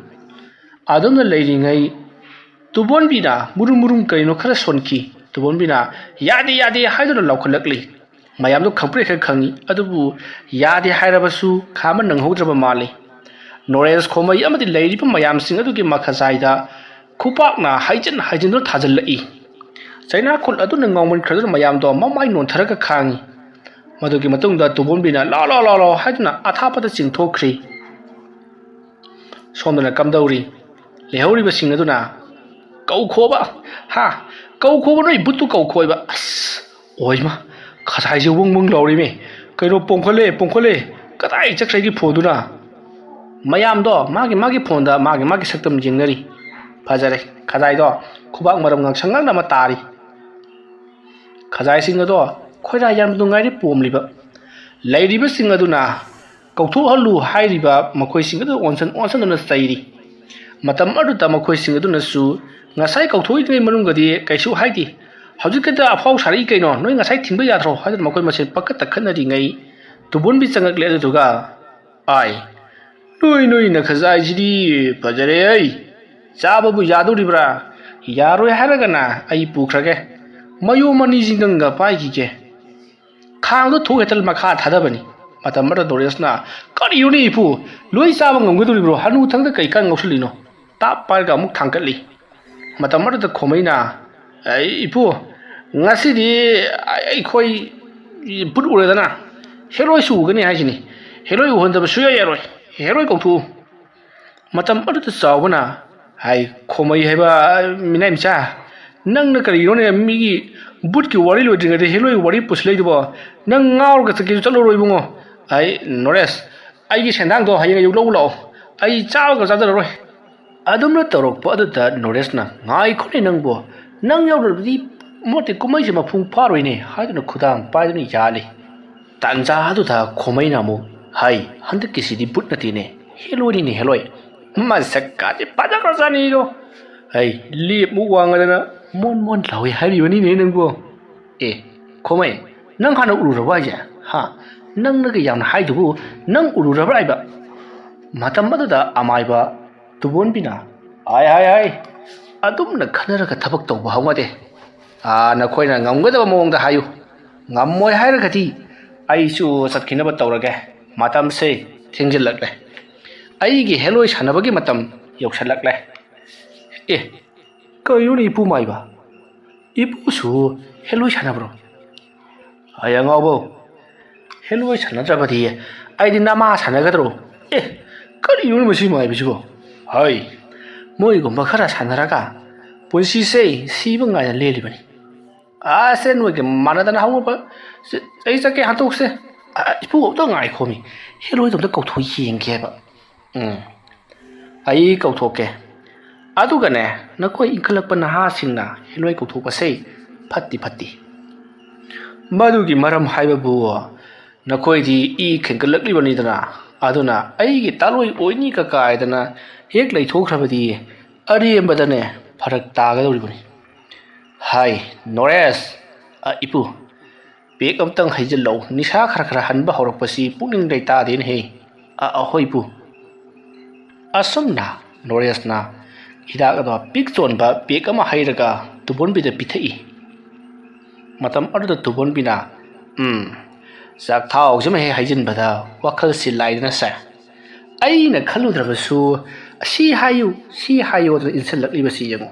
ꯑꯗꯨꯝꯅ ꯂꯩꯔꯤꯉꯩ ꯇꯨꯕꯣꯟꯕꯤꯅ ꯃꯨꯔꯨꯝ ꯃꯨꯔꯨꯝ ꯀꯔꯤꯅꯣ ꯈꯔ ꯁꯣꯟꯈꯤ꯫ ꯇꯨꯕꯣꯟꯕꯤꯅ "ꯌꯥꯗꯦ, ꯌꯥꯗꯦ" ꯍꯥꯏꯗꯨꯅ ꯂꯥꯎꯈꯠꯂꯛꯂꯤ꯫ ꯃꯌꯥꯝꯗꯣ ꯈꯪꯄ꯭ꯔꯦꯛ ꯍꯦꯛ ꯈꯪꯏ, ꯑꯗꯨꯕꯨ ꯌꯥꯗꯦ ꯍꯥꯏꯔꯕꯁꯨ ꯈꯥꯝꯕ ꯅꯪꯍꯧꯗ꯭ꯔꯕ ꯃꯥꯜꯂꯤ꯫ ꯅꯣꯔꯦꯁ ꯈꯣꯃꯩ ꯑꯃꯗꯤ ꯂꯩꯔꯤꯕ ꯃꯌꯥꯝꯁꯤꯡ ꯑꯗꯨꯒꯤ ꯃꯈꯖꯥꯏꯗ ꯈꯨꯄꯥꯛꯅ ꯍꯥꯏꯖꯤꯟ ꯍꯥꯏꯖꯤꯟꯗꯨꯅ ꯊꯥꯖꯤꯜꯂꯛꯏ꯫ ꯆꯩꯅꯥꯈꯨꯜ ꯑꯗꯨꯅ ꯉꯥꯎꯃꯟꯈ꯭ꯔꯗꯨꯅ ꯃꯌꯥꯝꯗꯣ ꯃꯃꯥꯏ ꯅꯣꯟꯊꯔꯒ ꯈꯥꯡꯏ꯫ ꯃꯗꯨꯒꯤ ꯃꯇꯨꯡꯗ ꯇꯨꯕꯣꯟꯕꯤꯅ "ꯂꯥꯎ, ꯂꯥꯎ, ꯂꯥꯎ, ꯂꯥꯎ" ꯍꯥꯏꯗꯨꯅ ꯑꯊꯥꯞꯄꯗ ꯆꯤꯡꯊꯣꯛꯈ꯭ꯔꯤ꯫ ꯁꯣꯝꯗꯅ ꯀꯝꯗꯧꯔꯤ? ꯂꯩꯍꯧꯔꯤꯕꯁꯤꯡ ꯑꯗꯨꯅ "ꯀꯧꯈꯣꯕ! ꯍꯥ? ꯀꯧꯈꯣꯕ, ꯅꯣꯏ ꯕꯨꯠꯇꯨ ꯀꯧꯈꯣꯕ!" ꯑꯁ! ꯑꯣꯏꯃ! ꯈꯖꯥꯏꯁꯦ ꯋꯪ ꯋꯪ ꯂꯥꯎꯔꯤꯃꯦ꯫ ꯀꯩꯅꯣ, ꯄꯣꯡꯈꯠꯂꯦ, ꯄꯣꯡꯈꯠꯂꯦ! ꯀꯗꯥꯏ ꯆꯠꯈ꯭ꯔꯦꯒꯤ ꯐꯣꯟꯗꯨꯅ? ꯃꯌꯥꯝꯗꯣ ꯃꯥꯒꯤ ꯃꯥꯒꯤ ꯐꯣꯟꯗ ꯃꯥꯒꯤ ꯃꯥꯒꯤ ꯁꯛꯇꯝ ꯌꯦꯡꯅꯔꯤ꯫ ꯐꯖꯔꯦ꯫ ꯈꯖꯥꯏꯗꯣ ꯈꯨꯕꯥꯛ ꯃꯔꯝ ꯉꯥꯡꯁꯪ ꯉꯥꯡꯅ ꯑꯃ ꯇꯥꯔꯤ꯫ ꯈꯖꯥꯏꯁꯤꯡ ꯑꯗꯣ ꯈꯣꯏꯔꯥ ꯌꯥꯟꯕꯗꯨ ꯉꯥꯏꯔꯦ ꯄꯣꯝꯂꯤꯕ꯫ ꯂꯩꯔꯤꯕꯁꯤꯡ ꯑꯗꯨꯅ "ꯀꯧꯊꯣꯛꯍꯜꯂꯨ" ꯍꯥꯏꯔꯤꯕ ꯃꯈꯣꯏꯁꯤꯡ ꯑꯗꯨ ꯑꯣꯟꯁꯟ ꯑꯣꯟꯁꯟꯗꯨꯅ ꯆꯩꯔꯤ꯫ ꯃꯇꯝ ꯑꯗꯨꯗ ꯃꯈꯣꯏꯁꯤꯡ ꯑꯗꯨꯅꯁꯨ "ꯉꯁꯥꯏ ꯀꯧꯊꯣꯛꯏꯉꯩ ꯃꯅꯨꯡꯗꯗꯤ ꯀꯩꯁꯨ ꯍꯥꯏꯗꯦ, ꯍꯧꯖꯤꯛ ꯈꯛꯇ ꯑꯐꯥꯎ ꯁꯥꯔꯛꯏ ꯀꯩꯅꯣ? ꯅꯣꯏ ꯉꯁꯥꯏ ꯊꯤꯡꯕ ꯌꯥꯗ꯭ꯔꯣ?" ꯍꯥꯏꯗꯨꯅ ꯃꯈꯣꯏ ꯃꯁꯦꯟ ꯄꯪꯀꯠꯇ ꯈꯠꯅꯔꯤꯉꯩ ꯇꯨꯕꯣꯟꯕꯤ ꯆꯪꯉꯛꯂꯦ꯫ ꯑꯗꯨꯗꯨꯒ "ꯑꯥꯏ, ꯅꯣꯏ, ꯅꯣꯏ ꯅꯈꯖꯥꯏꯁꯤꯗꯤ ꯐꯖꯔꯦ꯫ ꯑꯩ ꯆꯥꯕꯕꯨ ꯌꯥꯗꯧꯔꯤꯕ꯭ꯔꯥ? ꯌꯥꯔꯣꯏ ꯍꯥꯏꯔꯒꯅ ꯑꯩ ꯄꯨꯈ꯭ꯔꯒꯦ꯫ ꯃꯌꯣꯝ ꯑꯅꯤꯁꯤꯡꯒꯪꯒ ꯄꯥꯏꯈꯤꯒꯦ꯫" ꯈꯥꯡꯗꯣ ꯊꯣꯛ ꯍꯦꯛꯇ ꯃꯈꯥ ꯊꯥꯗꯕꯅꯤ꯫ ꯃꯇꯝ ꯑꯃꯗ ꯅꯣꯔꯦꯁꯅ, "ꯀꯔꯤꯅꯣꯅꯦ ꯏꯄꯨ? ꯂꯣꯏ ꯆꯥꯕ ꯉꯝꯒꯗꯧꯔꯤꯕ꯭ꯔꯣ? ꯍꯅꯨ ꯊꯪꯗ ꯀꯩ ꯀꯥꯟ ꯉꯧꯁꯜꯂꯤꯅꯣ?" ꯇꯥꯞ ꯄꯥꯏꯔꯒ ꯑꯃꯨꯛ ꯊꯥꯡꯒꯠꯂꯤ꯫ ꯃꯇꯝ ꯑꯗꯨꯗ ꯈꯣꯃꯩꯅ, "ꯑꯩ ꯏꯄꯨ, ꯉꯁꯤꯗꯤ ꯑꯩꯈꯣꯏ ꯕꯨꯠ ꯎꯔꯦꯗꯅ, ꯍꯦꯔꯣꯏꯁꯨ ꯎꯒꯅꯤ ꯍꯥꯏꯁꯤꯅꯤ꯫ ꯍꯦꯔꯣꯏ ꯎꯍꯟꯗꯕ ꯁꯨꯡꯌꯥ ꯌꯥꯔꯣꯏ꯫ ꯍꯦꯔꯣꯏ ꯀꯧꯊꯣꯛꯎ꯫" ꯃꯇꯝ ꯑꯗꯨꯗ ꯆꯥꯎꯕꯅ, "ꯍꯥꯏ, ꯈꯣꯃꯩ ꯍꯥꯏꯕ ꯃꯤꯅꯥꯏ ꯃꯆꯥ, ꯅꯪꯅ ꯀꯔꯤꯅꯣꯅꯦ ꯃꯤꯒꯤ ꯕꯨꯠꯀꯤ ꯋꯥꯔꯤ ꯂꯣꯏꯗ꯭ꯔꯤꯉꯩꯗ ꯍꯦꯔꯣꯏ ꯋꯥꯔꯤ ꯄꯨꯁꯤꯜꯂꯛꯏꯗꯨꯕꯣ? ꯅꯪ ꯉꯥꯎꯔꯒ ꯆꯠꯀꯦꯁꯨ ꯆꯠꯂꯔꯣꯏ ꯏꯕꯨꯡꯉꯣ꯫ ꯑꯩ, ꯅꯣꯔꯦꯁ, ꯑꯩꯒꯤ ꯁꯦꯟꯗꯥꯡꯗꯣ ꯍꯌꯦꯡ ꯑꯌꯨꯛ ꯂꯧꯕ ꯂꯥꯛꯑꯣ꯫ ꯑꯩ ꯆꯥꯕꯒ ꯆꯥꯖꯔꯔꯣꯏ꯫" ꯑꯗꯨꯝꯅ ꯇꯧꯔꯛꯄ ꯑꯗꯨꯗ ꯅꯣꯔꯦꯁꯅ, "ꯉꯥꯏꯈꯣꯅꯦ ꯅꯪꯕꯣ, ꯅꯪ ꯌꯥꯎꯗ꯭ꯔꯕꯗꯤ ꯃꯣꯠꯇꯤ ꯀꯨꯝꯍꯩꯁꯦ ꯃꯄꯨꯡ ꯐꯥꯔꯣꯏꯅꯦ" ꯍꯥꯏꯗꯨꯅ ꯈꯨꯗꯥꯡ ꯄꯥꯏꯗꯨꯅ ꯌꯥꯜꯂꯤ꯫ ꯇꯥꯟꯖꯥ ꯑꯗꯨꯗ ꯈꯣꯃꯩꯅ ꯑꯃꯨꯛ, "ꯍꯩ, ꯍꯟꯗꯛꯀꯤꯁꯤꯗꯤ ꯕꯨꯠ ꯅꯠꯇꯦꯅꯦ, ꯍꯦꯂꯣꯏꯅꯤꯅꯦ, ꯍꯦꯂꯣꯏ꯫ ꯃꯁꯛꯀꯥꯁꯦ ꯐꯖꯈ꯭ꯔꯖꯥꯠꯅꯤꯗꯣ꯫ ꯍꯩ, ꯂꯦꯞꯃꯨꯛ ꯋꯥꯡꯉꯗꯅ ꯃꯣꯟ ꯃꯣꯟ ꯂꯥꯎꯏ ꯍꯥꯏꯔꯤꯕꯅꯤꯅꯦ ꯅꯪꯕꯣ꯫ ꯑꯦ, ꯈꯣꯃꯩ, ꯅꯪ ꯍꯥꯟꯅ ꯎꯔꯨꯔꯕ ꯍꯥꯏꯁꯦ? ꯍꯥ? ꯅꯪꯅꯒ ꯌꯥꯝꯅ ꯍꯥꯏꯗꯨꯕꯨ ꯅꯪ ꯎꯔꯨꯔꯕ꯭ꯔꯥ ꯍꯥꯏꯕ?" ꯃꯇꯝ ꯑꯗꯨꯗ ꯑꯃꯥꯏꯕ ꯇꯨꯕꯣꯟꯕꯤꯅ, "ꯍꯥꯏ, ꯍꯥꯏ, ꯍꯥꯏ, ꯑꯗꯨꯝꯅ ꯈꯟꯅꯔꯒ ꯊꯕꯛ ꯇꯧꯕ ꯍꯧꯅꯗꯦ꯫ ꯑꯥ, ꯅꯈꯣꯏꯅ ꯉꯝꯒꯗꯕ ꯃꯑꯣꯡꯗ ꯍꯥꯏꯌꯨ꯫ ꯉꯝꯃꯣꯏ ꯍꯥꯏꯔꯒꯗꯤ ꯑꯩꯁꯨ ꯆꯠꯈꯤꯅꯕ ꯇꯧꯔꯒꯦ꯫ ꯃꯇꯝꯁꯦ ꯊꯦꯡꯖꯤꯜꯂꯛꯂꯦ꯫ ꯑꯩꯒꯤ ꯍꯦꯂꯣꯏ ꯁꯥꯟꯅꯕꯒꯤ ꯃꯇꯝ ꯌꯧꯁꯤꯜꯂꯛꯂꯦ꯫" "ꯑꯦ, ꯀꯔꯤꯅꯣꯅꯦ ꯏꯄꯨ ꯃꯥꯏꯕ? ꯏꯄꯨꯁꯨ ꯍꯦꯂꯣꯏ ꯁꯥꯟꯅꯕ꯭ꯔꯣ?" "ꯑꯩ ꯑꯉꯥꯎꯕꯧ, ꯍꯦꯂꯣꯏ ꯁꯥꯟꯅꯗ꯭ꯔꯕꯗꯤ ꯑꯩꯗꯤ ꯅꯃꯥ ꯁꯥꯟꯅꯒꯗ꯭ꯔꯣ? ꯑꯦ, ꯀꯔꯤꯅꯣꯅꯦ ꯃꯁꯤ ꯃꯥꯏꯕꯁꯤꯕꯣ? ꯍꯩ, ꯃꯣꯏꯒꯨꯝꯕ ꯈꯔ ꯁꯥꯟꯅꯔꯒ ꯄꯨꯟꯁꯤꯁꯦ ꯁꯤꯕ ꯉꯥꯏꯅ ꯂꯦꯜꯂꯤꯕꯅꯤ꯫ ꯑꯁꯦ, ꯅꯣꯏꯒ ꯃꯥꯟꯅꯗꯅ ꯍꯧꯅꯕ꯫ ꯑꯩ ꯆꯠꯀꯦ, ꯍꯟꯇꯣꯛꯁꯦ꯫ ꯑ, ꯏꯄꯨ ꯑꯝꯇ ꯉꯥꯏꯈꯣꯃꯤ, ꯍꯦꯂꯣꯏꯗꯣ ꯑꯝꯇ ꯀꯧꯊꯣꯛ ꯌꯦꯡꯒꯦꯕ꯫ ꯎꯝ, ꯑꯩ ꯀꯧꯊꯣꯛꯀꯦ꯫ ꯑꯗꯨꯒꯅꯦ, ꯅꯈꯣꯏ ꯏꯟꯈꯠꯂꯛꯄ ꯅꯍꯥꯁꯤꯡꯅ ꯍꯦꯂꯣꯏ ꯀꯧꯊꯣꯛꯄꯁꯦ ꯐꯠꯇꯤ ꯐꯠꯇꯦ꯫ ꯃꯗꯨꯒꯤ ꯃꯔꯝ ꯍꯥꯏꯕꯕꯨ, ꯅꯈꯣꯏꯗꯤ ꯏ ꯈꯦꯡꯒꯠꯂꯛꯂꯤꯕꯅꯤꯗꯅ, ꯑꯗꯨꯅ ꯑꯩꯒꯤ ꯇꯥꯂꯣꯏ ꯑꯣꯏꯅꯤ ꯀꯀꯥꯏꯗꯅ ꯍꯦꯛ ꯂꯩꯊꯣꯛꯈ꯭ꯔꯕꯗꯤ ꯑꯔꯦꯝꯕꯗꯅꯦ ꯐꯔꯛ ꯇꯥꯒꯗꯧꯔꯤꯕꯅꯤ꯫ ꯍꯥꯏ, ꯅꯣꯔꯦꯁ, ꯑ, ꯏꯄꯨ, ꯄꯦꯛ ꯑꯃꯇꯪ ꯍꯩꯖꯤꯜꯂꯧ꯫ ꯅꯤꯁꯥ ꯈꯔ ꯈꯔ ꯍꯟꯕ ꯍꯧꯔꯛꯄꯁꯤ ꯄꯨꯛꯅꯤꯡ ꯂꯩꯇꯥꯗꯦꯅꯦꯍꯦ꯫ ꯑ, ꯑꯍꯣꯏ ꯄꯨ꯫ ꯑꯁꯨꯝꯅ ꯅꯣꯔꯦꯁꯅ ꯍꯤꯗꯥꯛ ꯑꯗꯣ ꯄꯤꯛ ꯆꯣꯟꯕ ꯄꯦꯛ ꯑꯃ ꯍꯩꯔꯒ ꯇꯨꯕꯣꯟꯕꯤꯗ ꯄꯤꯊꯛꯏ꯫ ꯃꯇꯝ ꯑꯗꯨꯗ ꯇꯨꯕꯣꯟꯕꯤꯅ, "ꯎꯝ, ꯆꯥꯛꯊꯥꯎꯁꯤꯃ ꯍꯦꯛ ꯍꯩꯖꯤꯟꯕꯗ ꯋꯥꯈꯜꯁꯤ ꯂꯥꯏꯗꯅꯁꯦ꯫ ꯑꯩꯅ ꯈꯜꯂꯨꯗ꯭ꯔꯕꯁꯨ ꯁꯤ ꯍꯥꯏꯌꯨ, ꯁꯤ ꯍꯥꯏꯌꯨ" ꯑꯗꯨꯅ ꯏꯟꯁꯤꯜꯂꯛꯂꯤꯕꯁꯤ ꯌꯦꯡꯉꯨ꯫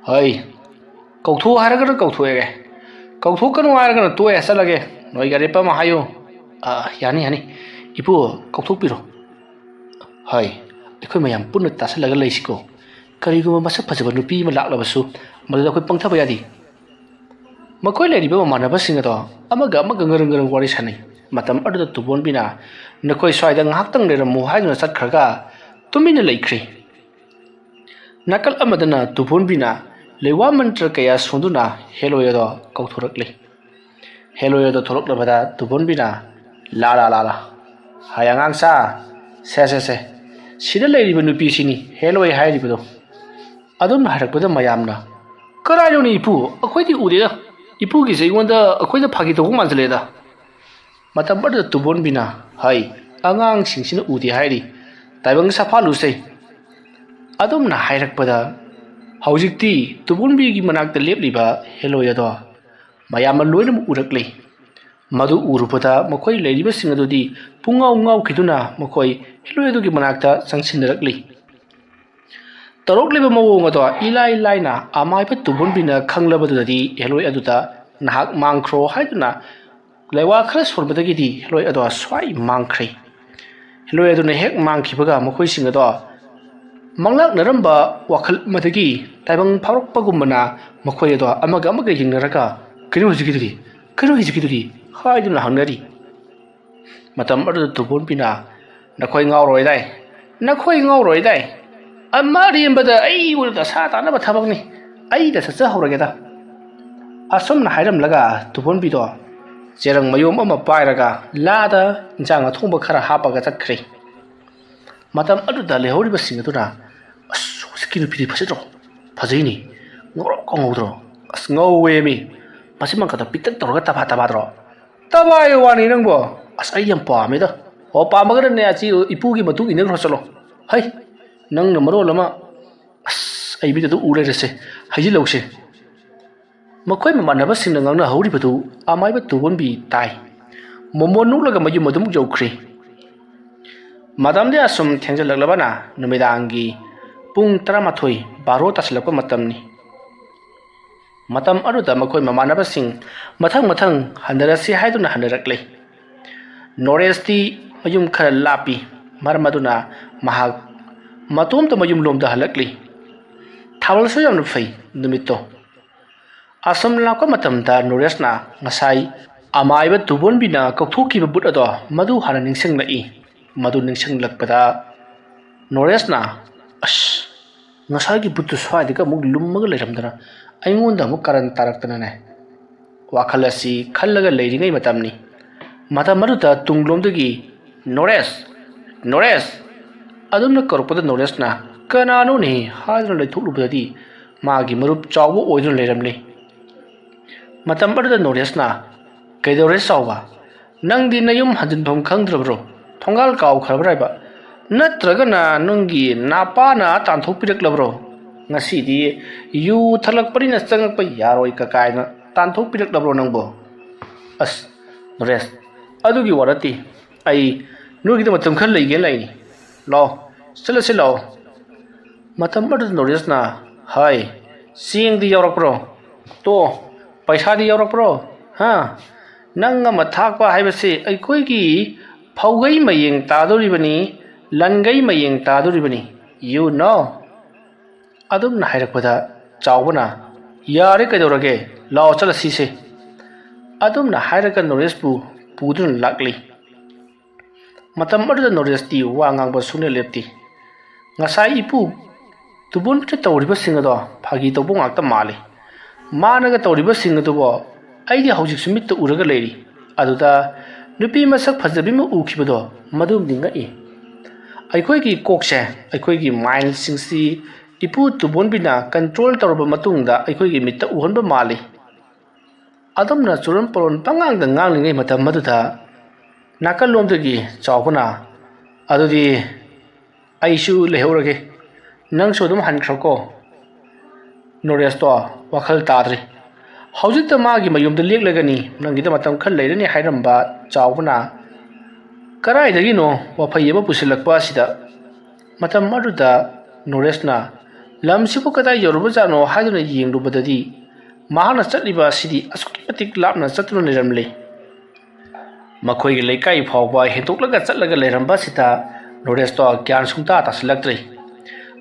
ꯍꯩ, ꯀꯧꯊꯣꯛ ꯍꯥꯏꯔꯒꯅ ꯀꯧꯊꯣꯛꯑꯦ, ꯀꯧꯊꯣꯛꯀꯅꯨ ꯍꯥꯏꯔꯒꯅ ꯇꯣꯛꯑꯦ, ꯆꯠꯂꯒꯦ꯫ ꯅꯣꯏꯒꯤ ꯑꯔꯦꯞꯄ ꯑꯃ ꯍꯥꯏꯌꯨ꯫ ꯑ, ꯌꯥꯅꯤ, ꯌꯥꯅꯤ꯫ ꯏꯄꯨ, ꯀꯧꯊꯣꯛꯄꯤꯔꯣ꯫ ꯍꯩ, ꯑꯩꯈꯣꯏ ꯃꯌꯥꯝ ꯄꯨꯟꯅ ꯇꯥꯁꯜꯂꯒ ꯂꯩꯁꯤꯀꯣ꯫ ꯀꯔꯤꯒꯨꯝꯕ ꯃꯁꯛ ꯐꯖꯕ ꯅꯨꯄꯤ ꯑꯃ ꯂꯥꯛꯂꯕꯁꯨ ꯃꯗꯨꯗ ꯑꯩꯈꯣꯏ ꯄꯪꯊꯕ ꯌꯥꯗꯦ꯫ ꯃꯈꯣꯏ ꯂꯩꯔꯤꯕ ꯃꯃꯥꯟꯅꯕꯁꯤꯡ ꯑꯗꯣ ꯑꯃꯒ ꯑꯃꯒ ꯉꯔꯪ ꯉꯔꯪ ꯋꯥꯔꯤ ꯁꯥꯟꯅꯩ꯫ ꯃꯇꯝ ꯑꯗꯨꯗ ꯇꯨꯕꯣꯟꯕꯤꯅ, "ꯅꯈꯣꯏ ꯁ꯭ꯋꯥꯏꯗ ꯉꯥꯏꯍꯥꯛꯇꯪ ꯂꯩꯔꯝꯃꯨ" ꯍꯥꯏꯗꯨꯅ ꯆꯠꯈ꯭ꯔꯒ ꯇꯨꯃꯤꯟꯅ ꯂꯩꯈ꯭ꯔꯦ꯫ ꯅꯥꯀꯜ ꯑꯃꯗꯅ ꯇꯨꯕꯣꯟꯕꯤꯅ ꯂꯩꯋꯥ ꯃꯟꯇ꯭ꯔ ꯀꯌꯥ ꯁꯣꯟꯗꯨꯅ ꯍꯦꯂꯣꯏ ꯑꯗꯣ ꯀꯧꯊꯣꯔꯛꯂꯤ꯫ ꯍꯦꯂꯣꯏ ꯑꯗꯣ ꯊꯣꯛꯂꯛꯂꯕꯗ ꯇꯨꯕꯣꯟꯕꯤꯅ, "ꯂꯥ ꯂꯥ ꯂꯥ ꯂꯥ, ꯍꯥꯏ ꯑꯉꯥꯡꯁꯥ, ꯁꯦ ꯁꯦ ꯁꯦ, ꯁꯤꯗ ꯂꯩꯔꯤꯕ ꯅꯨꯄꯤꯁꯤꯅꯤ ꯍꯦꯂꯣꯏ ꯍꯥꯏꯔꯤꯕꯗꯣ"꯫ ꯑꯗꯨꯝꯅ ꯍꯥꯏꯔꯛꯄꯗ ꯃꯌꯥꯝꯅ, "ꯀꯔꯥꯏꯅꯣꯅꯦ ꯏꯄꯨ? ꯑꯩꯈꯣꯏꯗꯤ ꯎꯗꯦꯗ꯫ ꯏꯄꯨꯒꯤꯁꯦ ꯑꯩꯉꯣꯟꯗ, ꯑꯩꯈꯣꯏꯗ ꯐꯥꯒꯤ ꯇꯧꯕ ꯃꯥꯟꯁꯤꯜꯂꯛꯑꯦꯗ"꯫ ꯃꯇꯝ ꯑꯗꯨꯗ ꯇꯨꯕꯣꯟꯕꯤꯅ, "ꯍꯩ, ꯑꯉꯥꯡꯁꯤꯡꯁꯤꯅ ꯎꯗꯦ ꯍꯥꯏꯔꯤ, ꯇꯥꯏꯕꯪ ꯁꯥꯐꯥꯂꯨꯁꯦ"꯫ ꯑꯗꯨꯝꯅ ꯍꯥꯏꯔꯛꯄꯗ ꯍꯧꯖꯤꯛꯇꯤ ꯇꯨꯕꯣꯟꯕꯤꯒꯤ ꯃꯅꯥꯛꯇ ꯂꯦꯞꯂꯤꯕ ꯍꯦꯂꯣꯏ ꯑꯗꯣ ꯃꯌꯥꯝꯅ ꯂꯣꯏꯅꯃꯛ ꯎꯔꯛꯂꯦ꯫ ꯃꯗꯨ ꯎꯔꯨꯕꯗ ꯃꯈꯣꯏ ꯂꯩꯔꯤꯕꯁꯤꯡ ꯑꯗꯨꯗꯤ ꯄꯨꯡꯉꯥꯎ ꯉꯥꯎꯈꯤꯗꯨꯅ ꯃꯈꯣꯏ ꯍꯦꯂꯣꯏ ꯑꯗꯨꯒꯤ ꯃꯅꯥꯛꯇ ꯆꯪꯁꯤꯟꯅꯔꯛꯂꯤ꯫ ꯇꯧꯔꯛꯂꯤꯕ ꯃꯑꯣꯡ ꯑꯗꯣ ꯏꯂꯥꯏ ꯂꯥꯏꯅ ꯑꯃꯥꯏꯕ ꯇꯨꯕꯣꯟꯕꯤꯅ ꯈꯪꯂꯕꯗꯨꯗꯗꯤ ꯍꯦꯂꯣꯏ ꯑꯗꯨꯗ "ꯅꯍꯥꯛ ꯃꯥꯡꯈ꯭ꯔꯣ" ꯍꯥꯏꯗꯨꯅ ꯂꯩꯋꯥ ꯈꯔ ꯁꯣꯟꯕꯗꯒꯤꯗꯤ ꯍꯦꯂꯣꯏ ꯑꯗꯣ ꯁ꯭ꯋꯥꯏ ꯃꯥꯡꯈ꯭ꯔꯦ꯫ ꯍꯦꯂꯣꯏ ꯑꯗꯨꯅ ꯍꯦꯛ ꯃꯥꯡꯈꯤꯕꯒ ꯃꯈꯣꯏꯁꯤꯡ ꯑꯗꯣ ꯃꯪꯂꯥꯛꯅꯔꯝꯕ ꯋꯥꯈꯜ ꯑꯃꯗꯒꯤ ꯇꯥꯏꯕꯪ ꯐꯥꯎꯔꯛꯄꯒꯨꯝꯕꯅ ꯃꯈꯣꯏ ꯑꯗꯣ ꯑꯃꯒ ꯑꯃꯒ ꯌꯦꯡꯅꯔꯒ, "ꯀꯩꯅꯣ ꯍꯧꯖꯤꯛꯀꯤꯗꯨꯗꯤ? ꯀꯩꯅꯣ ꯍꯧꯖꯤꯛꯀꯤꯗꯨꯗꯤ?" ꯍꯥꯏꯗꯨꯅ ꯍꯪꯅꯔꯤ꯫ ꯃꯇꯝ ꯑꯗꯨꯗ ꯇꯨꯕꯣꯟꯕꯤꯅ, "ꯅꯈꯣꯏ ꯉꯥꯎꯔꯣꯏꯗꯥꯏ? ꯅꯈꯣꯏ ꯉꯥꯎꯔꯣꯏꯗꯥꯏ? ꯑꯃ ꯑꯔꯦꯝꯕꯗ ꯑꯩ ꯑꯣꯏꯅ ꯗꯁꯥ ꯇꯥꯅꯕ ꯊꯕꯛꯅꯤ꯫ ꯑꯩꯗ ꯆꯠꯆꯍꯧꯔꯒꯦꯗ"꯫ ꯑꯁꯨꯝꯅ ꯍꯥꯏꯔꯝꯂꯒ ꯇꯨꯕꯣꯟꯕꯤꯗꯣ ꯆꯦꯔꯪ ꯃꯌꯣꯝ ꯑꯃ ꯄꯥꯏꯔꯒ ꯂꯥꯗ ꯏꯟꯁꯥꯡ ꯑꯊꯣꯡꯕ ꯈꯔ ꯍꯥꯞꯄꯒ ꯆꯠꯈ꯭ꯔꯦ꯫ ꯃꯇꯝ ꯑꯗꯨꯗ ꯂꯩꯍꯧꯔꯤꯕꯁꯤꯡ ꯑꯗꯨꯅ, "ꯑꯁ, ꯍꯧꯖꯤꯛꯀꯤ ꯅꯨꯄꯤꯗꯤ ꯐꯖꯗ꯭ꯔꯣ? ꯐꯖꯩꯅꯦ꯫ ꯉꯧꯔꯣꯛꯀ ꯉꯧꯗ꯭ꯔꯣ? ꯑꯁ, ꯉꯧꯋꯦꯃꯤ꯫ ꯃꯁꯤ ꯃꯪꯀꯗ ꯄꯤꯛꯇꯛ ꯇꯧꯔꯒ ꯇꯕꯥ ꯇꯕꯥꯗ꯭ꯔꯣ?" "ꯇꯕꯥꯏ ꯋꯥꯅꯤ ꯅꯪꯕꯣ꯫ ꯑꯁ, ꯑꯩ ꯌꯥꯝ ꯄꯥꯝꯃꯦꯗ꯫ ꯑꯣ, ꯄꯥꯝꯃꯒꯅꯅꯦ, ꯑꯁꯤ ꯏꯄꯨꯒꯤ ꯃꯇꯨꯡ ꯏꯟꯅꯈ꯭ꯔꯣ ꯆꯠꯂꯣ꯫ ꯍꯩ, ꯅꯪꯅ ꯃꯔꯣꯜ ꯑꯃ꯫ ꯑꯁ, ꯑꯩ ꯃꯤꯠ ꯑꯗꯨ ꯎ ꯂꯩꯔꯦꯁꯦ꯫ ꯍꯩꯖꯤꯜꯂꯧꯁꯦ"꯫ ꯃꯈꯣꯏ ꯃꯃꯥꯟꯅꯕꯁꯤꯡꯅ ꯉꯥꯡꯅꯍꯧꯔꯤꯕꯗꯨ ꯑꯃꯥꯏꯕ ꯇꯨꯕꯣꯟꯕꯤ ꯇꯥꯏ꯫ ꯃꯣꯃꯣꯟ ꯅꯣꯛꯂꯒ ꯃꯌꯨꯝ ꯑꯗꯨꯃꯛ ꯌꯧꯈ꯭ꯔꯦ꯫ ꯃꯇꯝꯗꯤ ꯑꯁꯨꯝ ꯊꯦꯡꯖꯤꯜꯂꯛꯂꯕꯅ ꯅꯨꯃꯤꯗꯥꯡꯒꯤ ꯄꯨꯡ ꯇꯔꯥꯃꯥꯊꯣꯏ, ꯕꯥꯔꯣ ꯇꯥꯁꯤꯜꯂꯛꯄ ꯃꯇꯝꯅꯤ꯫ ꯃꯇꯝ ꯑꯗꯨꯗ ꯃꯈꯣꯏ ꯃꯃꯥꯟꯅꯕꯁꯤꯡ ꯃꯊꯪ ꯃꯊꯪ ꯍꯟꯅꯔꯁꯤ ꯍꯥꯏꯗꯨꯅ ꯍꯟꯅꯔꯛꯂꯦ꯫ ꯅꯣꯔꯦꯁꯇꯤ ꯃꯌꯨꯝ ꯈꯔ ꯂꯥꯞꯄꯤ, ꯃꯔꯝ ꯑꯗꯨꯅ ꯃꯍꯥꯛ ꯃꯇꯣꯝꯇ ꯃꯌꯨꯝꯂꯣꯝꯗ ꯍꯜꯂꯛꯂꯤ꯫ ꯊꯥꯕꯜꯁꯨ ꯌꯥꯝꯅ ꯐꯩ ꯅꯨꯃꯤꯠꯇꯣ꯫ ꯑꯁꯨꯝ ꯂꯥꯛꯄ ꯃꯇꯝꯗ ꯅꯣꯔꯦꯁꯅ ꯉꯁꯥꯏ ꯑꯃꯥꯏꯕ ꯇꯨꯕꯣꯟꯕꯤꯅ ꯀꯧꯊꯣꯛꯈꯤꯕ ꯕꯨꯠ ꯑꯗꯣ ꯃꯗꯨ ꯍꯥꯟꯅ ꯅꯤꯡꯁꯤꯡꯂꯛꯏ꯫ ꯃꯗꯨ ꯅꯤꯡꯁꯤꯡꯂꯛꯄꯗ ꯅꯣꯔꯦꯁꯅ, "ꯑꯁ, ꯉꯁꯥꯏꯒꯤ ꯕꯨꯠꯇꯨ ꯁ꯭ꯋꯥꯏꯗꯒ ꯑꯃꯨꯛ ꯂꯨꯝꯃꯒ ꯂꯩꯔꯝꯗꯅ ꯑꯩꯉꯣꯟꯗ ꯑꯃꯨꯛ ꯀꯥꯔꯟ ꯇꯥꯔꯛꯇꯅꯅꯦ꯫ ꯋꯥꯈꯜ ꯑꯁꯤ ꯈꯜꯂꯒ ꯂꯩꯔꯤꯉꯩ ꯃꯇꯝꯅꯤ꯫ ꯃꯇꯝ ꯑꯗꯨꯗ ꯇꯨꯡꯂꯣꯝꯗꯒꯤ "ꯅꯣꯔꯦꯁ! ꯅꯣꯔꯦꯁ!" ꯑꯗꯨꯝꯅ ꯀꯧꯔꯛꯄꯗ ꯅꯣꯔꯦꯁꯅ "ꯀꯅꯥꯅꯣꯅꯦ?" ꯍꯥꯏꯗꯨꯅ ꯂꯩꯊꯣꯛꯂꯨꯕꯗꯗꯤ ꯃꯥꯒꯤ ꯃꯔꯨꯞ ꯆꯥꯎꯕ ꯑꯣꯏꯗꯨꯅ ꯂꯩꯔꯝꯂꯦ꯫ ꯃꯇꯝ ꯑꯗꯨꯗ ꯅꯣꯔꯦꯁꯅ, "ꯀꯩꯗꯧꯔꯦ ꯆꯥꯎꯕ? ꯅꯪꯗꯤ ꯅꯌꯨꯝ ꯍꯟꯖꯤꯟꯐꯝ ꯈꯪꯗ꯭ꯔꯕ꯭ꯔꯣ? ꯊꯣꯡꯒꯥꯜ ꯀꯥꯎꯈ꯭ꯔꯕ꯭ꯔꯥ ꯍꯥꯏꯕ? ꯅꯠꯇ꯭ꯔꯒꯅ ꯅꯪꯒꯤ ꯅꯄꯥꯅ ꯇꯥꯟꯊꯣꯛꯄꯤꯔꯛꯂꯕ꯭ꯔꯣ? ꯉꯁꯤꯗꯤ ꯌꯨ ꯊꯛꯂꯛꯄꯅꯤꯅ ꯆꯪꯉꯛꯄ ꯌꯥꯔꯣꯏ ꯀ ꯀꯥꯏꯅ ꯇꯥꯟꯊꯣꯛꯄꯤꯔꯛꯂꯕ꯭ꯔꯣ ꯅꯪꯕꯣ?" "ꯑꯁ, ꯅꯣꯔꯦꯁ, ꯑꯗꯨꯒꯤ ꯋꯥ ꯅꯠꯇꯦ꯫ ꯑꯩ ꯅꯣꯏꯒꯤꯗ ꯃꯇꯝ ꯈꯔ ꯂꯩꯒꯦꯅ ꯂꯥꯛꯏꯅꯤ꯫ ꯂꯥꯛꯑꯣ, ꯆꯠꯂꯁꯤ ꯂꯥꯛꯑꯣ꯫" ꯃꯇꯝ ꯑꯗꯨꯗ ꯅꯣꯔꯦꯁꯅ, "ꯍꯥꯏ, ꯆꯦꯡꯗꯤ ꯌꯥꯎꯔꯛꯄ꯭ꯔꯣ? ꯇꯣ, ꯄꯩꯁꯥꯗꯤ ꯌꯥꯎꯔꯛꯄ꯭ꯔꯣ? ꯍꯥ? ꯅꯪ ꯑꯃ ꯊꯥꯛꯄ ꯍꯥꯏꯕꯁꯤ ꯑꯩꯈꯣꯏꯒꯤ ꯐꯧꯒꯩ ꯃꯌꯦꯡ ꯇꯥꯗꯣꯔꯤꯕꯅꯤ, ꯂꯟꯒꯩ ꯃꯌꯦꯡ ꯇꯥꯗꯣꯔꯤꯕꯅꯤ꯫ You know?" ꯑꯗꯨꯝꯅ ꯍꯥꯏꯔꯛꯄꯗ ꯆꯥꯎꯕꯅ, "ꯌꯥꯔꯦ, ꯀꯩꯗꯧꯔꯒꯦ? ꯂꯥꯛꯑꯣ, ꯆꯠꯂꯁꯤꯁꯦ꯫" ꯑꯗꯨꯝꯅ ꯍꯥꯏꯔꯒ ꯅꯣꯔꯦꯁꯄꯨ ꯄꯨꯗꯨꯅ ꯂꯥꯛꯂꯤ꯫ ꯃꯇꯝ ꯑꯗꯨꯗ ꯅꯣꯔꯦꯁꯇꯤ ꯋꯥ ꯉꯥꯡꯕ ꯁꯨꯡꯂꯦꯞ ꯂꯦꯞꯇꯦ꯫ ꯉꯁꯥꯏ ꯏꯄꯨ ꯇꯨꯕꯣꯟꯕꯤꯅ ꯇꯧꯔꯤꯕꯁꯤꯡ ꯑꯗꯣ ꯐꯥꯒꯤ ꯇꯧꯕ ꯉꯥꯛꯇ ꯃꯥꯜꯂꯤ꯫ ꯃꯥꯅꯒ ꯇꯧꯔꯤꯕꯁꯤꯡ ꯑꯗꯨꯕꯨ ꯑꯩꯗꯤ ꯍꯧꯖꯤꯛꯁꯨ ꯃꯤꯠꯇ ꯎꯔꯒ ꯂꯩꯔꯤ꯫ ꯑꯗꯨꯗ ꯅꯨꯄꯤ ꯃꯁꯛ ꯐꯖꯕꯤ ꯑꯃ ꯎꯈꯤꯕꯗꯣ, ꯃꯗꯨꯃꯗꯤ ꯉꯛꯏ꯫ ꯑꯩꯈꯣꯏꯒꯤ ꯀꯣꯛꯁꯦ, ꯑꯩꯈꯣꯏꯒꯤ ꯃꯥꯏꯟꯁꯤꯡꯁꯤ ꯏꯄꯨ ꯇꯨꯕꯣꯟꯕꯤꯅ ꯀꯟꯇ꯭ꯔꯣꯜ ꯇꯧꯔꯕ ꯃꯇꯨꯡꯗ ꯑꯩꯈꯣꯏꯒꯤ ꯃꯤꯠꯇ ꯎꯍꯟꯕ ꯃꯥꯜꯂꯤ꯫ ꯑꯗꯨꯝꯅ ꯆꯨꯔꯣꯟ ꯄꯔꯣꯟ ꯄꯉꯥꯡꯗ ꯉꯥꯡꯂꯤꯉꯩ ꯃꯇꯝ ꯑꯗꯨꯗ ꯅꯥꯀꯜꯂꯣꯝꯗꯒꯤ ꯆꯥꯎꯕꯅ, "ꯑꯗꯨꯗꯤ ꯑꯩꯁꯨ ꯂꯩꯍꯧꯔꯒꯦ, ꯅꯪꯁꯨ ꯑꯗꯨꯝ ꯍꯟꯈ꯭ꯔꯣꯀꯣ꯫" ꯅꯣꯔꯦꯁꯇꯣ ꯋꯥꯈꯜ ꯇꯥꯗ꯭ꯔꯤ꯫ ꯍꯧꯖꯤꯛꯇ ꯃꯥꯒꯤ ꯃꯌꯨꯝꯗ ꯂꯦꯛꯂꯒꯅꯤ, ꯅꯪꯒꯤꯗ ꯃꯇꯝ ꯈꯔ ꯂꯩꯔꯅꯤ ꯍꯥꯏꯔꯝꯕ ꯆꯥꯎꯕꯅ ꯀꯗꯥꯏꯗꯒꯤꯅꯣ ꯋꯥꯐꯩ ꯑꯃ ꯄꯨꯁꯤꯜꯂꯛꯄ ꯑꯁꯤꯗ? ꯃꯇꯝ ꯑꯗꯨꯗ ꯅꯣꯔꯦꯁꯅ, "ꯂꯝꯁꯤꯕꯨ ꯀꯗꯥꯏ ꯌꯧꯔꯕꯖꯥꯠꯅꯣ?" ꯍꯥꯏꯗꯨꯅ ꯌꯦꯡꯂꯨꯕꯗꯗꯤ ꯃꯍꯥꯛꯅ ꯆꯠꯂꯤꯕ ꯑꯁꯤꯗꯤ ꯑꯁꯨꯛꯀꯤ ꯃꯇꯤꯛ ꯂꯥꯞꯅ ꯆꯠꯇꯨꯅ ꯂꯩꯔꯝꯂꯦ꯫ ꯃꯈꯣꯏꯒꯤ ꯂꯩꯀꯥꯏ ꯐꯥꯎꯕ ꯍꯦꯟꯗꯣꯛꯂꯒ ꯆꯠꯂꯒ ꯂꯩꯔꯝꯕ ꯑꯁꯤꯗ ꯅꯣꯔꯦꯁꯇꯣ ꯒ꯭ꯌꯥꯟ ꯁꯨꯡꯇꯥ ꯇꯥꯁꯤꯜꯂꯛꯇ꯭ꯔꯦ꯫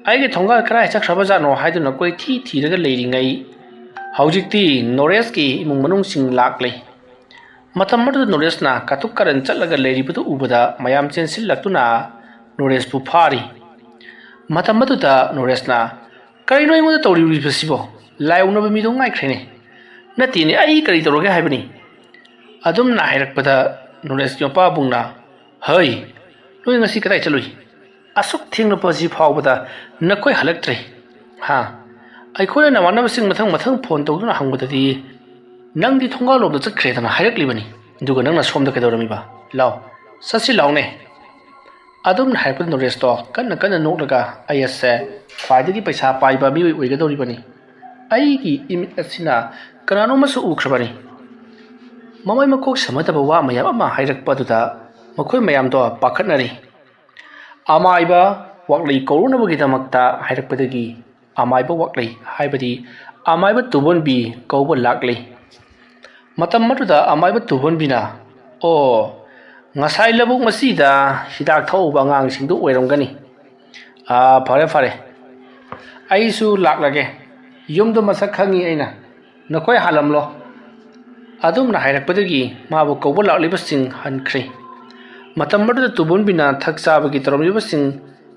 ꯑꯩꯒꯤ ꯊꯣꯡꯒꯥꯜ ꯀꯗꯥꯏ ꯆꯠꯈ꯭ꯔꯕꯖꯥꯠꯅꯣ ꯍꯥꯏꯗꯨꯅ ꯀꯣꯏꯊꯤ ꯊꯤꯔꯒ ꯂꯩꯔꯤꯉꯩ, ꯍꯧꯖꯤꯛꯇꯤ ꯅꯣꯔꯦꯁꯀꯤ ꯏꯃꯨꯡ ꯃꯅꯨꯡꯁꯤꯡ ꯂꯥꯛꯂꯦ꯫ ꯃꯇꯝ ꯑꯗꯨꯗ ꯅꯣꯔꯦꯁꯅ ꯀꯥꯇꯨꯛ ꯀꯥꯔꯟ ꯆꯠꯂꯒ ꯂꯩꯔꯤꯕꯗꯨ ꯎꯕꯗ ꯃꯌꯥꯝ ꯆꯦꯟꯁꯤꯜꯂꯛꯇꯨꯅ ꯅꯣꯔꯦꯁꯄꯨ ꯐꯥꯔꯤ꯫ ꯃꯇꯝ ꯑꯗꯨꯗ ꯅꯣꯔꯦꯁꯅ, "ꯀꯔꯤꯅꯣ ꯑꯩꯉꯣꯟꯗ ꯇꯧꯔꯤꯕꯁꯤꯕꯣ? ꯂꯥꯏ ꯑꯣꯛꯅꯕ ꯃꯤꯗꯣ ꯉꯥꯏꯈ꯭ꯔꯦꯅꯦ꯫ ꯅꯠꯇꯦꯅꯦ, ꯑꯩ ꯀꯔꯤ ꯇꯧꯔꯒꯦ ꯍꯥꯏꯕꯅꯤ?" ꯑꯗꯨꯝꯅ ꯍꯥꯏꯔꯛꯄꯗ ꯅꯣꯔꯦꯁꯀꯤ ꯃꯄꯥꯕꯨꯡꯅ, "ꯍꯩ, ꯅꯣꯏ ꯉꯁꯤ ꯀꯗꯥꯏ ꯆꯠꯂꯨꯏ? ꯑꯁꯨꯛ ꯊꯦꯡꯂꯕꯁꯤ ꯐꯥꯎꯕꯗ ꯅꯈꯣꯏ ꯍꯜꯂꯛꯇ꯭ꯔꯦ꯫ ꯍꯥ? ꯑꯩꯈꯣꯏꯅ ꯅꯃꯥꯟꯅꯕꯁꯤꯡ ꯃꯊꯪ ꯃꯊꯪ ꯐꯣꯟ ꯇꯧꯗꯨꯅ ꯍꯪꯕꯗꯗꯤ ꯅꯪꯗꯤ ꯊꯣꯡꯒꯥꯜꯂꯣꯝꯗ ꯆꯠꯈ꯭ꯔꯦꯗꯅ ꯍꯥꯏꯔꯛꯂꯤꯕꯅꯤ꯫ ꯑꯗꯨꯒ ꯅꯪꯅ ꯁꯣꯝꯗ ꯀꯩꯗꯧꯔꯝꯃꯤꯕ? ꯂꯥꯎ, ꯆꯠꯁꯤ ꯂꯥꯎꯅꯦ꯫" ꯑꯗꯨꯝꯅ ꯍꯥꯏꯔꯛꯄꯗ ꯅꯣꯔꯦꯁꯇꯣ ꯀꯟꯅ ꯀꯟꯅ ꯅꯣꯛꯂꯒ, "ꯑꯩ ꯑꯁꯦ ꯈ꯭ꯋꯥꯏꯗꯒꯤ ꯄꯩꯁꯥ ꯄꯥꯏꯕ ꯃꯤꯑꯣꯏ ꯑꯣꯏꯒꯗꯧꯔꯤꯕꯅꯤ꯫ ꯑꯩꯒꯤ ꯏꯃꯤꯠ ꯑꯁꯤꯅ ꯀꯅꯥꯅꯣꯝꯃꯁꯨ ꯎꯈ꯭ꯔꯕꯅꯤ꯫" ꯃꯃꯩ ꯃꯀꯣꯛ ꯁꯝꯅꯗꯕ ꯋꯥ ꯃꯌꯥꯝ ꯑꯃ ꯍꯥꯏꯔꯛꯄ ꯑꯗꯨꯗ ꯃꯈꯣꯏ ꯃꯌꯥꯝꯗꯣ ꯄꯥꯈꯠꯅꯔꯤ꯫ ꯑꯃꯥꯏꯕ ꯋꯥꯛꯂꯩ ꯀꯧꯔꯨꯅꯕꯒꯤꯗꯃꯛꯇ ꯍꯥꯏꯔꯛꯄꯗꯒꯤ ꯑꯃꯥꯏꯕ ꯋꯥꯛꯂꯩ, ꯍꯥꯏꯕꯗꯤ ꯑꯃꯥꯏꯕ ꯇꯨꯕꯣꯟꯕꯤ ꯀꯧꯕ ꯂꯥꯛꯂꯤ꯫ ꯃꯇꯝ ꯑꯗꯨꯗ ꯑꯃꯥꯏꯕ ꯇꯨꯕꯣꯟꯕꯤꯅ, "ꯑꯣ, ꯉꯁꯥꯏ ꯂꯧꯕꯨꯛ ꯃꯆꯤꯗ ꯍꯤꯗꯥꯛ ꯊꯛꯎꯕ ꯑꯉꯥꯡꯁꯤꯡꯗꯨ ꯑꯣꯏꯔꯝꯒꯅꯤ꯫ ꯑꯥ, ꯐꯔꯦ, ꯐꯔꯦ꯫ ꯑꯩꯁꯨ ꯂꯥꯛꯂꯒꯦ꯫ ꯌꯨꯝꯗꯣ ꯃꯁꯛ ꯈꯪꯉꯤ ꯑꯩꯅ꯫ ꯅꯈꯣꯏ ꯍꯥꯜꯂꯝꯂꯣ꯫" ꯑꯗꯨꯝꯅ ꯍꯥꯏꯔꯛꯄꯗꯒꯤ ꯃꯥꯕꯨ ꯀꯧꯕ ꯂꯥꯛꯂꯤꯕꯁꯤꯡ ꯍꯟꯈ꯭ꯔꯦ꯫ ꯃꯇꯝ ꯑꯗꯨꯗ ꯇꯨꯕꯣꯟꯕꯤꯅ ꯊꯛ ꯆꯥꯕꯒꯤ ꯇꯧꯔꯝꯂꯤꯕꯁꯤꯡ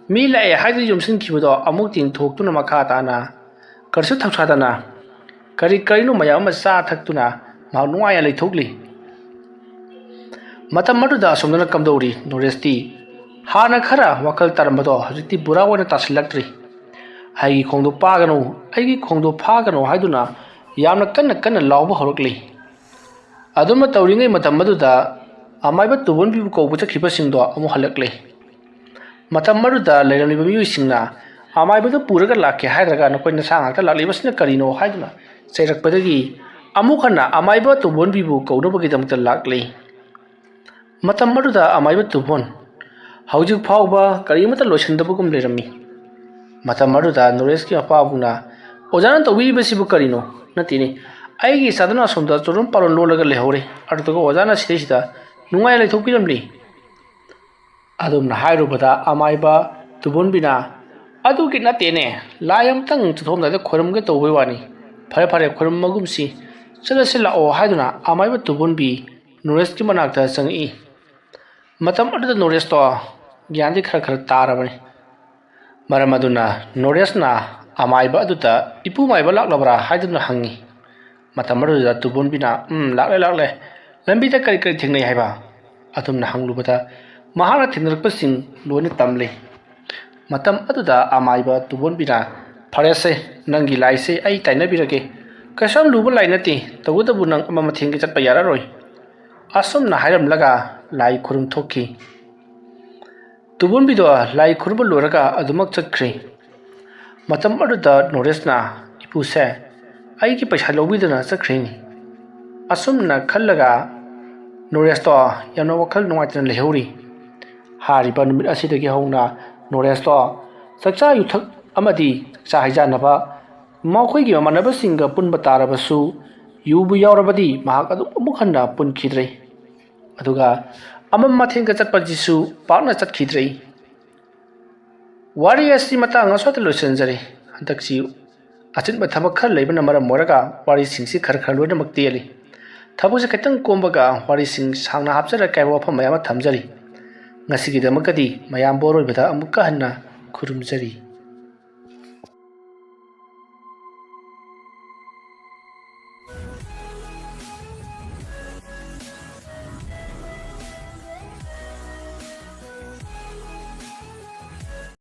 ꯃꯤ ꯂꯥꯛꯑꯦ ꯍꯥꯏꯗꯨꯅ ꯌꯣꯝꯁꯤꯟꯈꯤꯕꯗꯣ ꯑꯃꯨꯛ ꯇꯤꯡꯊꯣꯛꯇꯨꯅ ꯃꯈꯥ ꯇꯥꯅ ꯀꯔꯤꯁꯨ ꯊꯧꯁꯥꯗꯅ ꯀꯔꯤ ꯀꯔꯤꯅꯣ ꯃꯌꯥꯝ ꯑꯃ ꯆꯥ ꯊꯛꯇꯨꯅ ꯃꯍꯥꯛ ꯅꯨꯡꯉꯥꯏꯅ ꯂꯩꯊꯣꯛꯂꯤ꯫ ꯃꯇꯝ ꯑꯗꯨꯗ ꯑꯁꯣꯝꯗꯅ ꯀꯝꯗꯧꯔꯤ? ꯅꯣꯔꯦꯁꯇꯤ ꯍꯥꯟꯅ ꯈꯔ ꯋꯥꯈꯜ ꯇꯥꯔꯝꯕꯗꯣ ꯍꯧꯖꯤꯛꯇꯤ ꯄꯨꯔꯥ ꯑꯣꯏꯅ ꯇꯥꯁꯤꯜꯂꯛꯇ꯭ꯔꯤ꯫ "ꯑꯩꯒꯤ ꯈꯣꯡꯗꯣ ꯄꯥꯒꯅꯨ, ꯑꯩꯒꯤ ꯈꯣꯡꯗꯣ ꯐꯥꯒꯅꯨ" ꯍꯥꯏꯗꯨꯅ ꯌꯥꯝꯅ ꯀꯟꯅ ꯀꯟꯅ ꯂꯥꯎꯕ ꯍꯧꯔꯛꯂꯤ꯫ ꯑꯗꯨꯝꯅ ꯇꯧꯔꯤꯉꯩ ꯃꯇꯝ ꯑꯗꯨꯗ ꯑꯃꯥꯏꯕ ꯇꯨꯕꯣꯟꯕꯤꯕꯨ ꯀꯧꯕ ꯆꯠꯈꯤꯕꯁꯤꯡꯗꯣ ꯑꯃꯨꯛ ꯍꯜꯂꯛꯂꯦ꯫ ꯃꯇꯝ ꯑꯗꯨꯗ ꯂꯩꯔꯝꯂꯤꯕ ꯃꯤꯑꯣꯏꯁꯤꯡꯅ, "ꯑꯃꯥꯏꯕꯗꯨ ꯄꯨꯔꯒ ꯂꯥꯛꯀꯦ ꯍꯥꯏꯗ꯭ꯔꯒ ꯅꯈꯣꯏ ꯅꯁꯥ ꯉꯥꯛꯇ ꯂꯥꯛꯂꯤꯕꯁꯤꯅ ꯀꯔꯤꯅꯣ?" ꯍꯥꯏꯗꯨꯅ ꯆꯩꯔꯛꯄꯗꯒꯤ ꯑꯃꯨꯛ ꯍꯟꯅ ꯑꯃꯥꯏꯕ ꯇꯨꯕꯣꯟꯕꯤꯕꯨ ꯀꯧꯅꯕꯒꯤꯗꯃꯛꯇ ꯂꯥꯛꯂꯤ꯫ ꯃꯇꯝ ꯑꯗꯨꯗ ꯑꯃꯥꯏꯕ ꯇꯨꯕꯣꯟ ꯍꯧꯖꯤꯛ ꯐꯥꯎꯕ ꯀꯔꯤꯃꯠꯇ ꯂꯣꯏꯁꯤꯟꯗꯕꯒꯨꯝ ꯂꯩꯔꯝꯃꯤ꯫ ꯃꯇꯝ ꯑꯗꯨꯗ ꯅꯣꯔꯦꯁꯀꯤ ꯃꯄꯥꯕꯨꯡꯅ, "ꯑꯣꯖꯥꯅ ꯇꯧꯕꯤꯔꯤꯕꯁꯤꯕꯨ ꯀꯔꯤꯅꯣ? ꯅꯠꯇꯦꯅꯦ, ꯑꯩꯒꯤ ꯏꯆꯥꯗꯨꯅ ꯑꯁꯣꯝꯗ ꯆꯣꯔꯨꯝ ꯄꯥꯔꯣꯟ ꯂꯣꯜꯂꯒ ꯂꯩꯍꯧꯔꯦ, ꯑꯗꯨꯗꯨꯒ ꯑꯣꯖꯥꯅ ꯁꯤꯗꯩꯁꯤꯗ ꯅꯨꯡꯉꯥꯏ ꯂꯩꯊꯣꯛꯄꯤꯔꯝꯂꯤ꯫" ꯑꯗꯨꯝꯅ ꯍꯥꯏꯔꯨꯕꯗ ꯑꯃꯥꯏꯕ ꯇꯨꯕꯣꯟꯕꯤꯅ, "ꯑꯗꯨꯒꯤ ꯅꯠꯇꯦꯅꯦ, ꯂꯥꯏ ꯑꯃꯇꯪ ꯆꯤꯡꯊꯣꯛꯑꯝꯗꯥꯏꯗ ꯈꯣꯏꯔꯝꯒꯦ ꯇꯧꯕꯩ ꯋꯥꯅꯤ꯫ ꯐꯔꯦ, ꯐꯔꯦ, ꯈꯣꯏꯔꯝꯃꯒꯨꯝꯁꯤ, ꯆꯠꯂꯁꯤ ꯂꯥꯛꯑꯣ" ꯍꯥꯏꯗꯨꯅ ꯑꯃꯥꯏꯕ ꯇꯨꯕꯣꯟꯕꯤ ꯅꯣꯔꯦꯁꯀꯤ ꯃꯅꯥꯛꯇ ꯆꯪꯉꯛꯏ꯫ ꯃꯇꯝ ꯑꯗꯨꯗ ꯅꯣꯔꯦꯁꯇꯣ ꯒ꯭ꯌꯥꯟꯗꯤ ꯈꯔ ꯈꯔ ꯇꯥꯔꯕꯅꯤ꯫ ꯃꯔꯝ ꯑꯗꯨꯅ ꯅꯣꯔꯦꯁꯅ ꯑꯃꯥꯏꯕ ꯑꯗꯨꯗ, "ꯏꯄꯨ ꯃꯥꯏꯕ ꯂꯥꯛꯂꯕ꯭ꯔꯥ?" ꯍꯥꯏꯗꯨꯅ ꯍꯪꯉꯤ꯫ ꯃꯇꯝ ꯑꯗꯨꯗ ꯇꯨꯕꯣꯟꯕꯤꯅ, "ꯎꯝ, ꯂꯥꯛꯂꯦ, ꯂꯥꯛꯂꯦ꯫ ꯂꯝꯕꯤꯗ ꯀꯔꯤ ꯀꯔꯤ ꯊꯦꯡꯅꯩ ꯍꯥꯏꯕ?" ꯑꯗꯨꯝꯅ ꯍꯪꯂꯨꯕꯗ ꯃꯍꯥꯛꯅ ꯊꯦꯡꯅꯔꯛꯄꯁꯤꯡ ꯂꯣꯏꯅ ꯇꯝꯂꯤ꯫ ꯃꯇꯝ ꯑꯗꯨꯗ ꯑꯃꯥꯏꯕ ꯇꯨꯕꯣꯟꯕꯤꯅ, "ꯐꯔꯦꯁꯦ, ꯅꯪꯒꯤ ꯂꯥꯏꯁꯦ ꯑꯩ ꯇꯥꯏꯅꯕꯤꯔꯒꯦ꯫ ꯀꯩꯁꯨ ꯌꯥꯝ ꯂꯨꯕ ꯂꯥꯏ ꯅꯠꯇꯦ, ꯇꯧꯕꯇꯕꯨ ꯅꯪ ꯑꯃ ꯃꯊꯦꯡꯒꯤ ꯆꯠꯄ ꯌꯥꯔꯔꯣꯏ"꯫ ꯑꯁꯨꯝꯅ ꯍꯥꯏꯔꯝꯂꯒ ꯂꯥꯏ ꯈꯨꯔꯨꯝ ꯊꯣꯛꯈꯤ꯫ ꯇꯨꯕꯣꯟꯕꯤꯗꯣ ꯂꯥꯏ ꯈꯨꯔꯨꯝꯕ ꯂꯣꯏꯔꯒ ꯑꯗꯨꯃꯛ ꯆꯠꯈ꯭ꯔꯦ꯫ ꯃꯇꯝ ꯑꯗꯨꯗ ꯅꯣꯔꯦꯁꯅ, "ꯏꯄꯨꯁꯦ ꯑꯩꯒꯤ ꯄꯩꯁꯥ ꯂꯧꯕꯤꯗꯅ ꯆꯠꯈ꯭ꯔꯦꯅꯦ"꯫ ꯑꯁꯨꯝꯅ ꯈꯜꯂꯒ ꯅꯣꯔꯦꯁꯇꯣ ꯌꯥꯝꯅ ꯋꯥꯈꯜ ꯅꯨꯡꯉꯥꯏꯇꯅ ꯂꯩꯍꯧꯔꯤ꯫ ꯍꯥꯏꯔꯤꯕ ꯅꯨꯃꯤꯠ ꯑꯁꯤꯗꯒꯤ ꯍꯧꯅ ꯅꯣꯔꯦꯁꯇꯣ ꯆꯥꯛꯆꯥ ꯌꯨꯊꯛ ꯑꯃꯗꯤ ꯆꯥꯛꯆꯥ ꯍꯩꯖꯥꯟꯅꯕ ꯃꯈꯣꯏꯒꯤ ꯃꯃꯥꯟꯅꯕꯁꯤꯡꯒ ꯄꯨꯟꯕ ꯇꯥꯔꯕꯁꯨ, ꯌꯨꯕꯨ ꯌꯥꯎꯔꯕꯗꯤ ꯃꯍꯥꯛ ꯑꯗꯨꯝ ꯑꯃꯨꯛ ꯍꯟꯅ ꯄꯨꯟꯈꯤꯗ꯭ꯔꯦ꯫ ꯑꯗꯨꯒ ꯑꯃꯝ ꯃꯊꯦꯡꯒ ꯆꯠꯄꯁꯤꯁꯨ ꯄꯥꯛꯅ ꯆꯠꯈꯤꯗ꯭ꯔꯦ꯫ ꯋꯥꯔꯤ ꯑꯁꯤ ꯃꯇꯥꯡ ꯑꯁ꯭ꯋꯥꯏꯗ ꯂꯣꯏꯁꯤꯟꯖꯔꯦ꯫ ꯍꯟꯗꯛꯁꯤ ꯑꯆꯤꯟꯕ ꯊꯕꯛ ꯈꯔ ꯂꯩꯕꯅ ꯃꯔꯝ ꯑꯣꯏꯔꯒ ꯋꯥꯔꯤꯁꯤꯡꯁꯤ ꯈꯔ ꯈꯔ ꯂꯣꯏꯅꯃꯛ ꯇꯦꯜꯂꯤ꯫ ꯊꯕꯛꯁꯦ ꯈꯤꯇꯪ ꯀꯣꯝꯕꯒ ꯋꯥꯔꯤꯁꯤꯡ ꯁꯥꯡꯅ ꯍꯥꯞꯆꯔꯛꯀꯦ ꯍꯥꯏꯕ ꯋꯥꯐꯝ ꯃꯌꯥꯝ ꯑꯃ ꯊꯝꯖꯔꯤ꯫ ꯉꯁꯤꯒꯤꯗꯃꯛꯇꯗꯤ ꯃꯌꯥꯝꯕꯨ ꯑꯔꯣꯏꯕꯗ ꯑꯃꯨꯛꯀ ꯍꯟꯅ ꯈꯨꯔꯨꯝꯖꯔꯤ꯫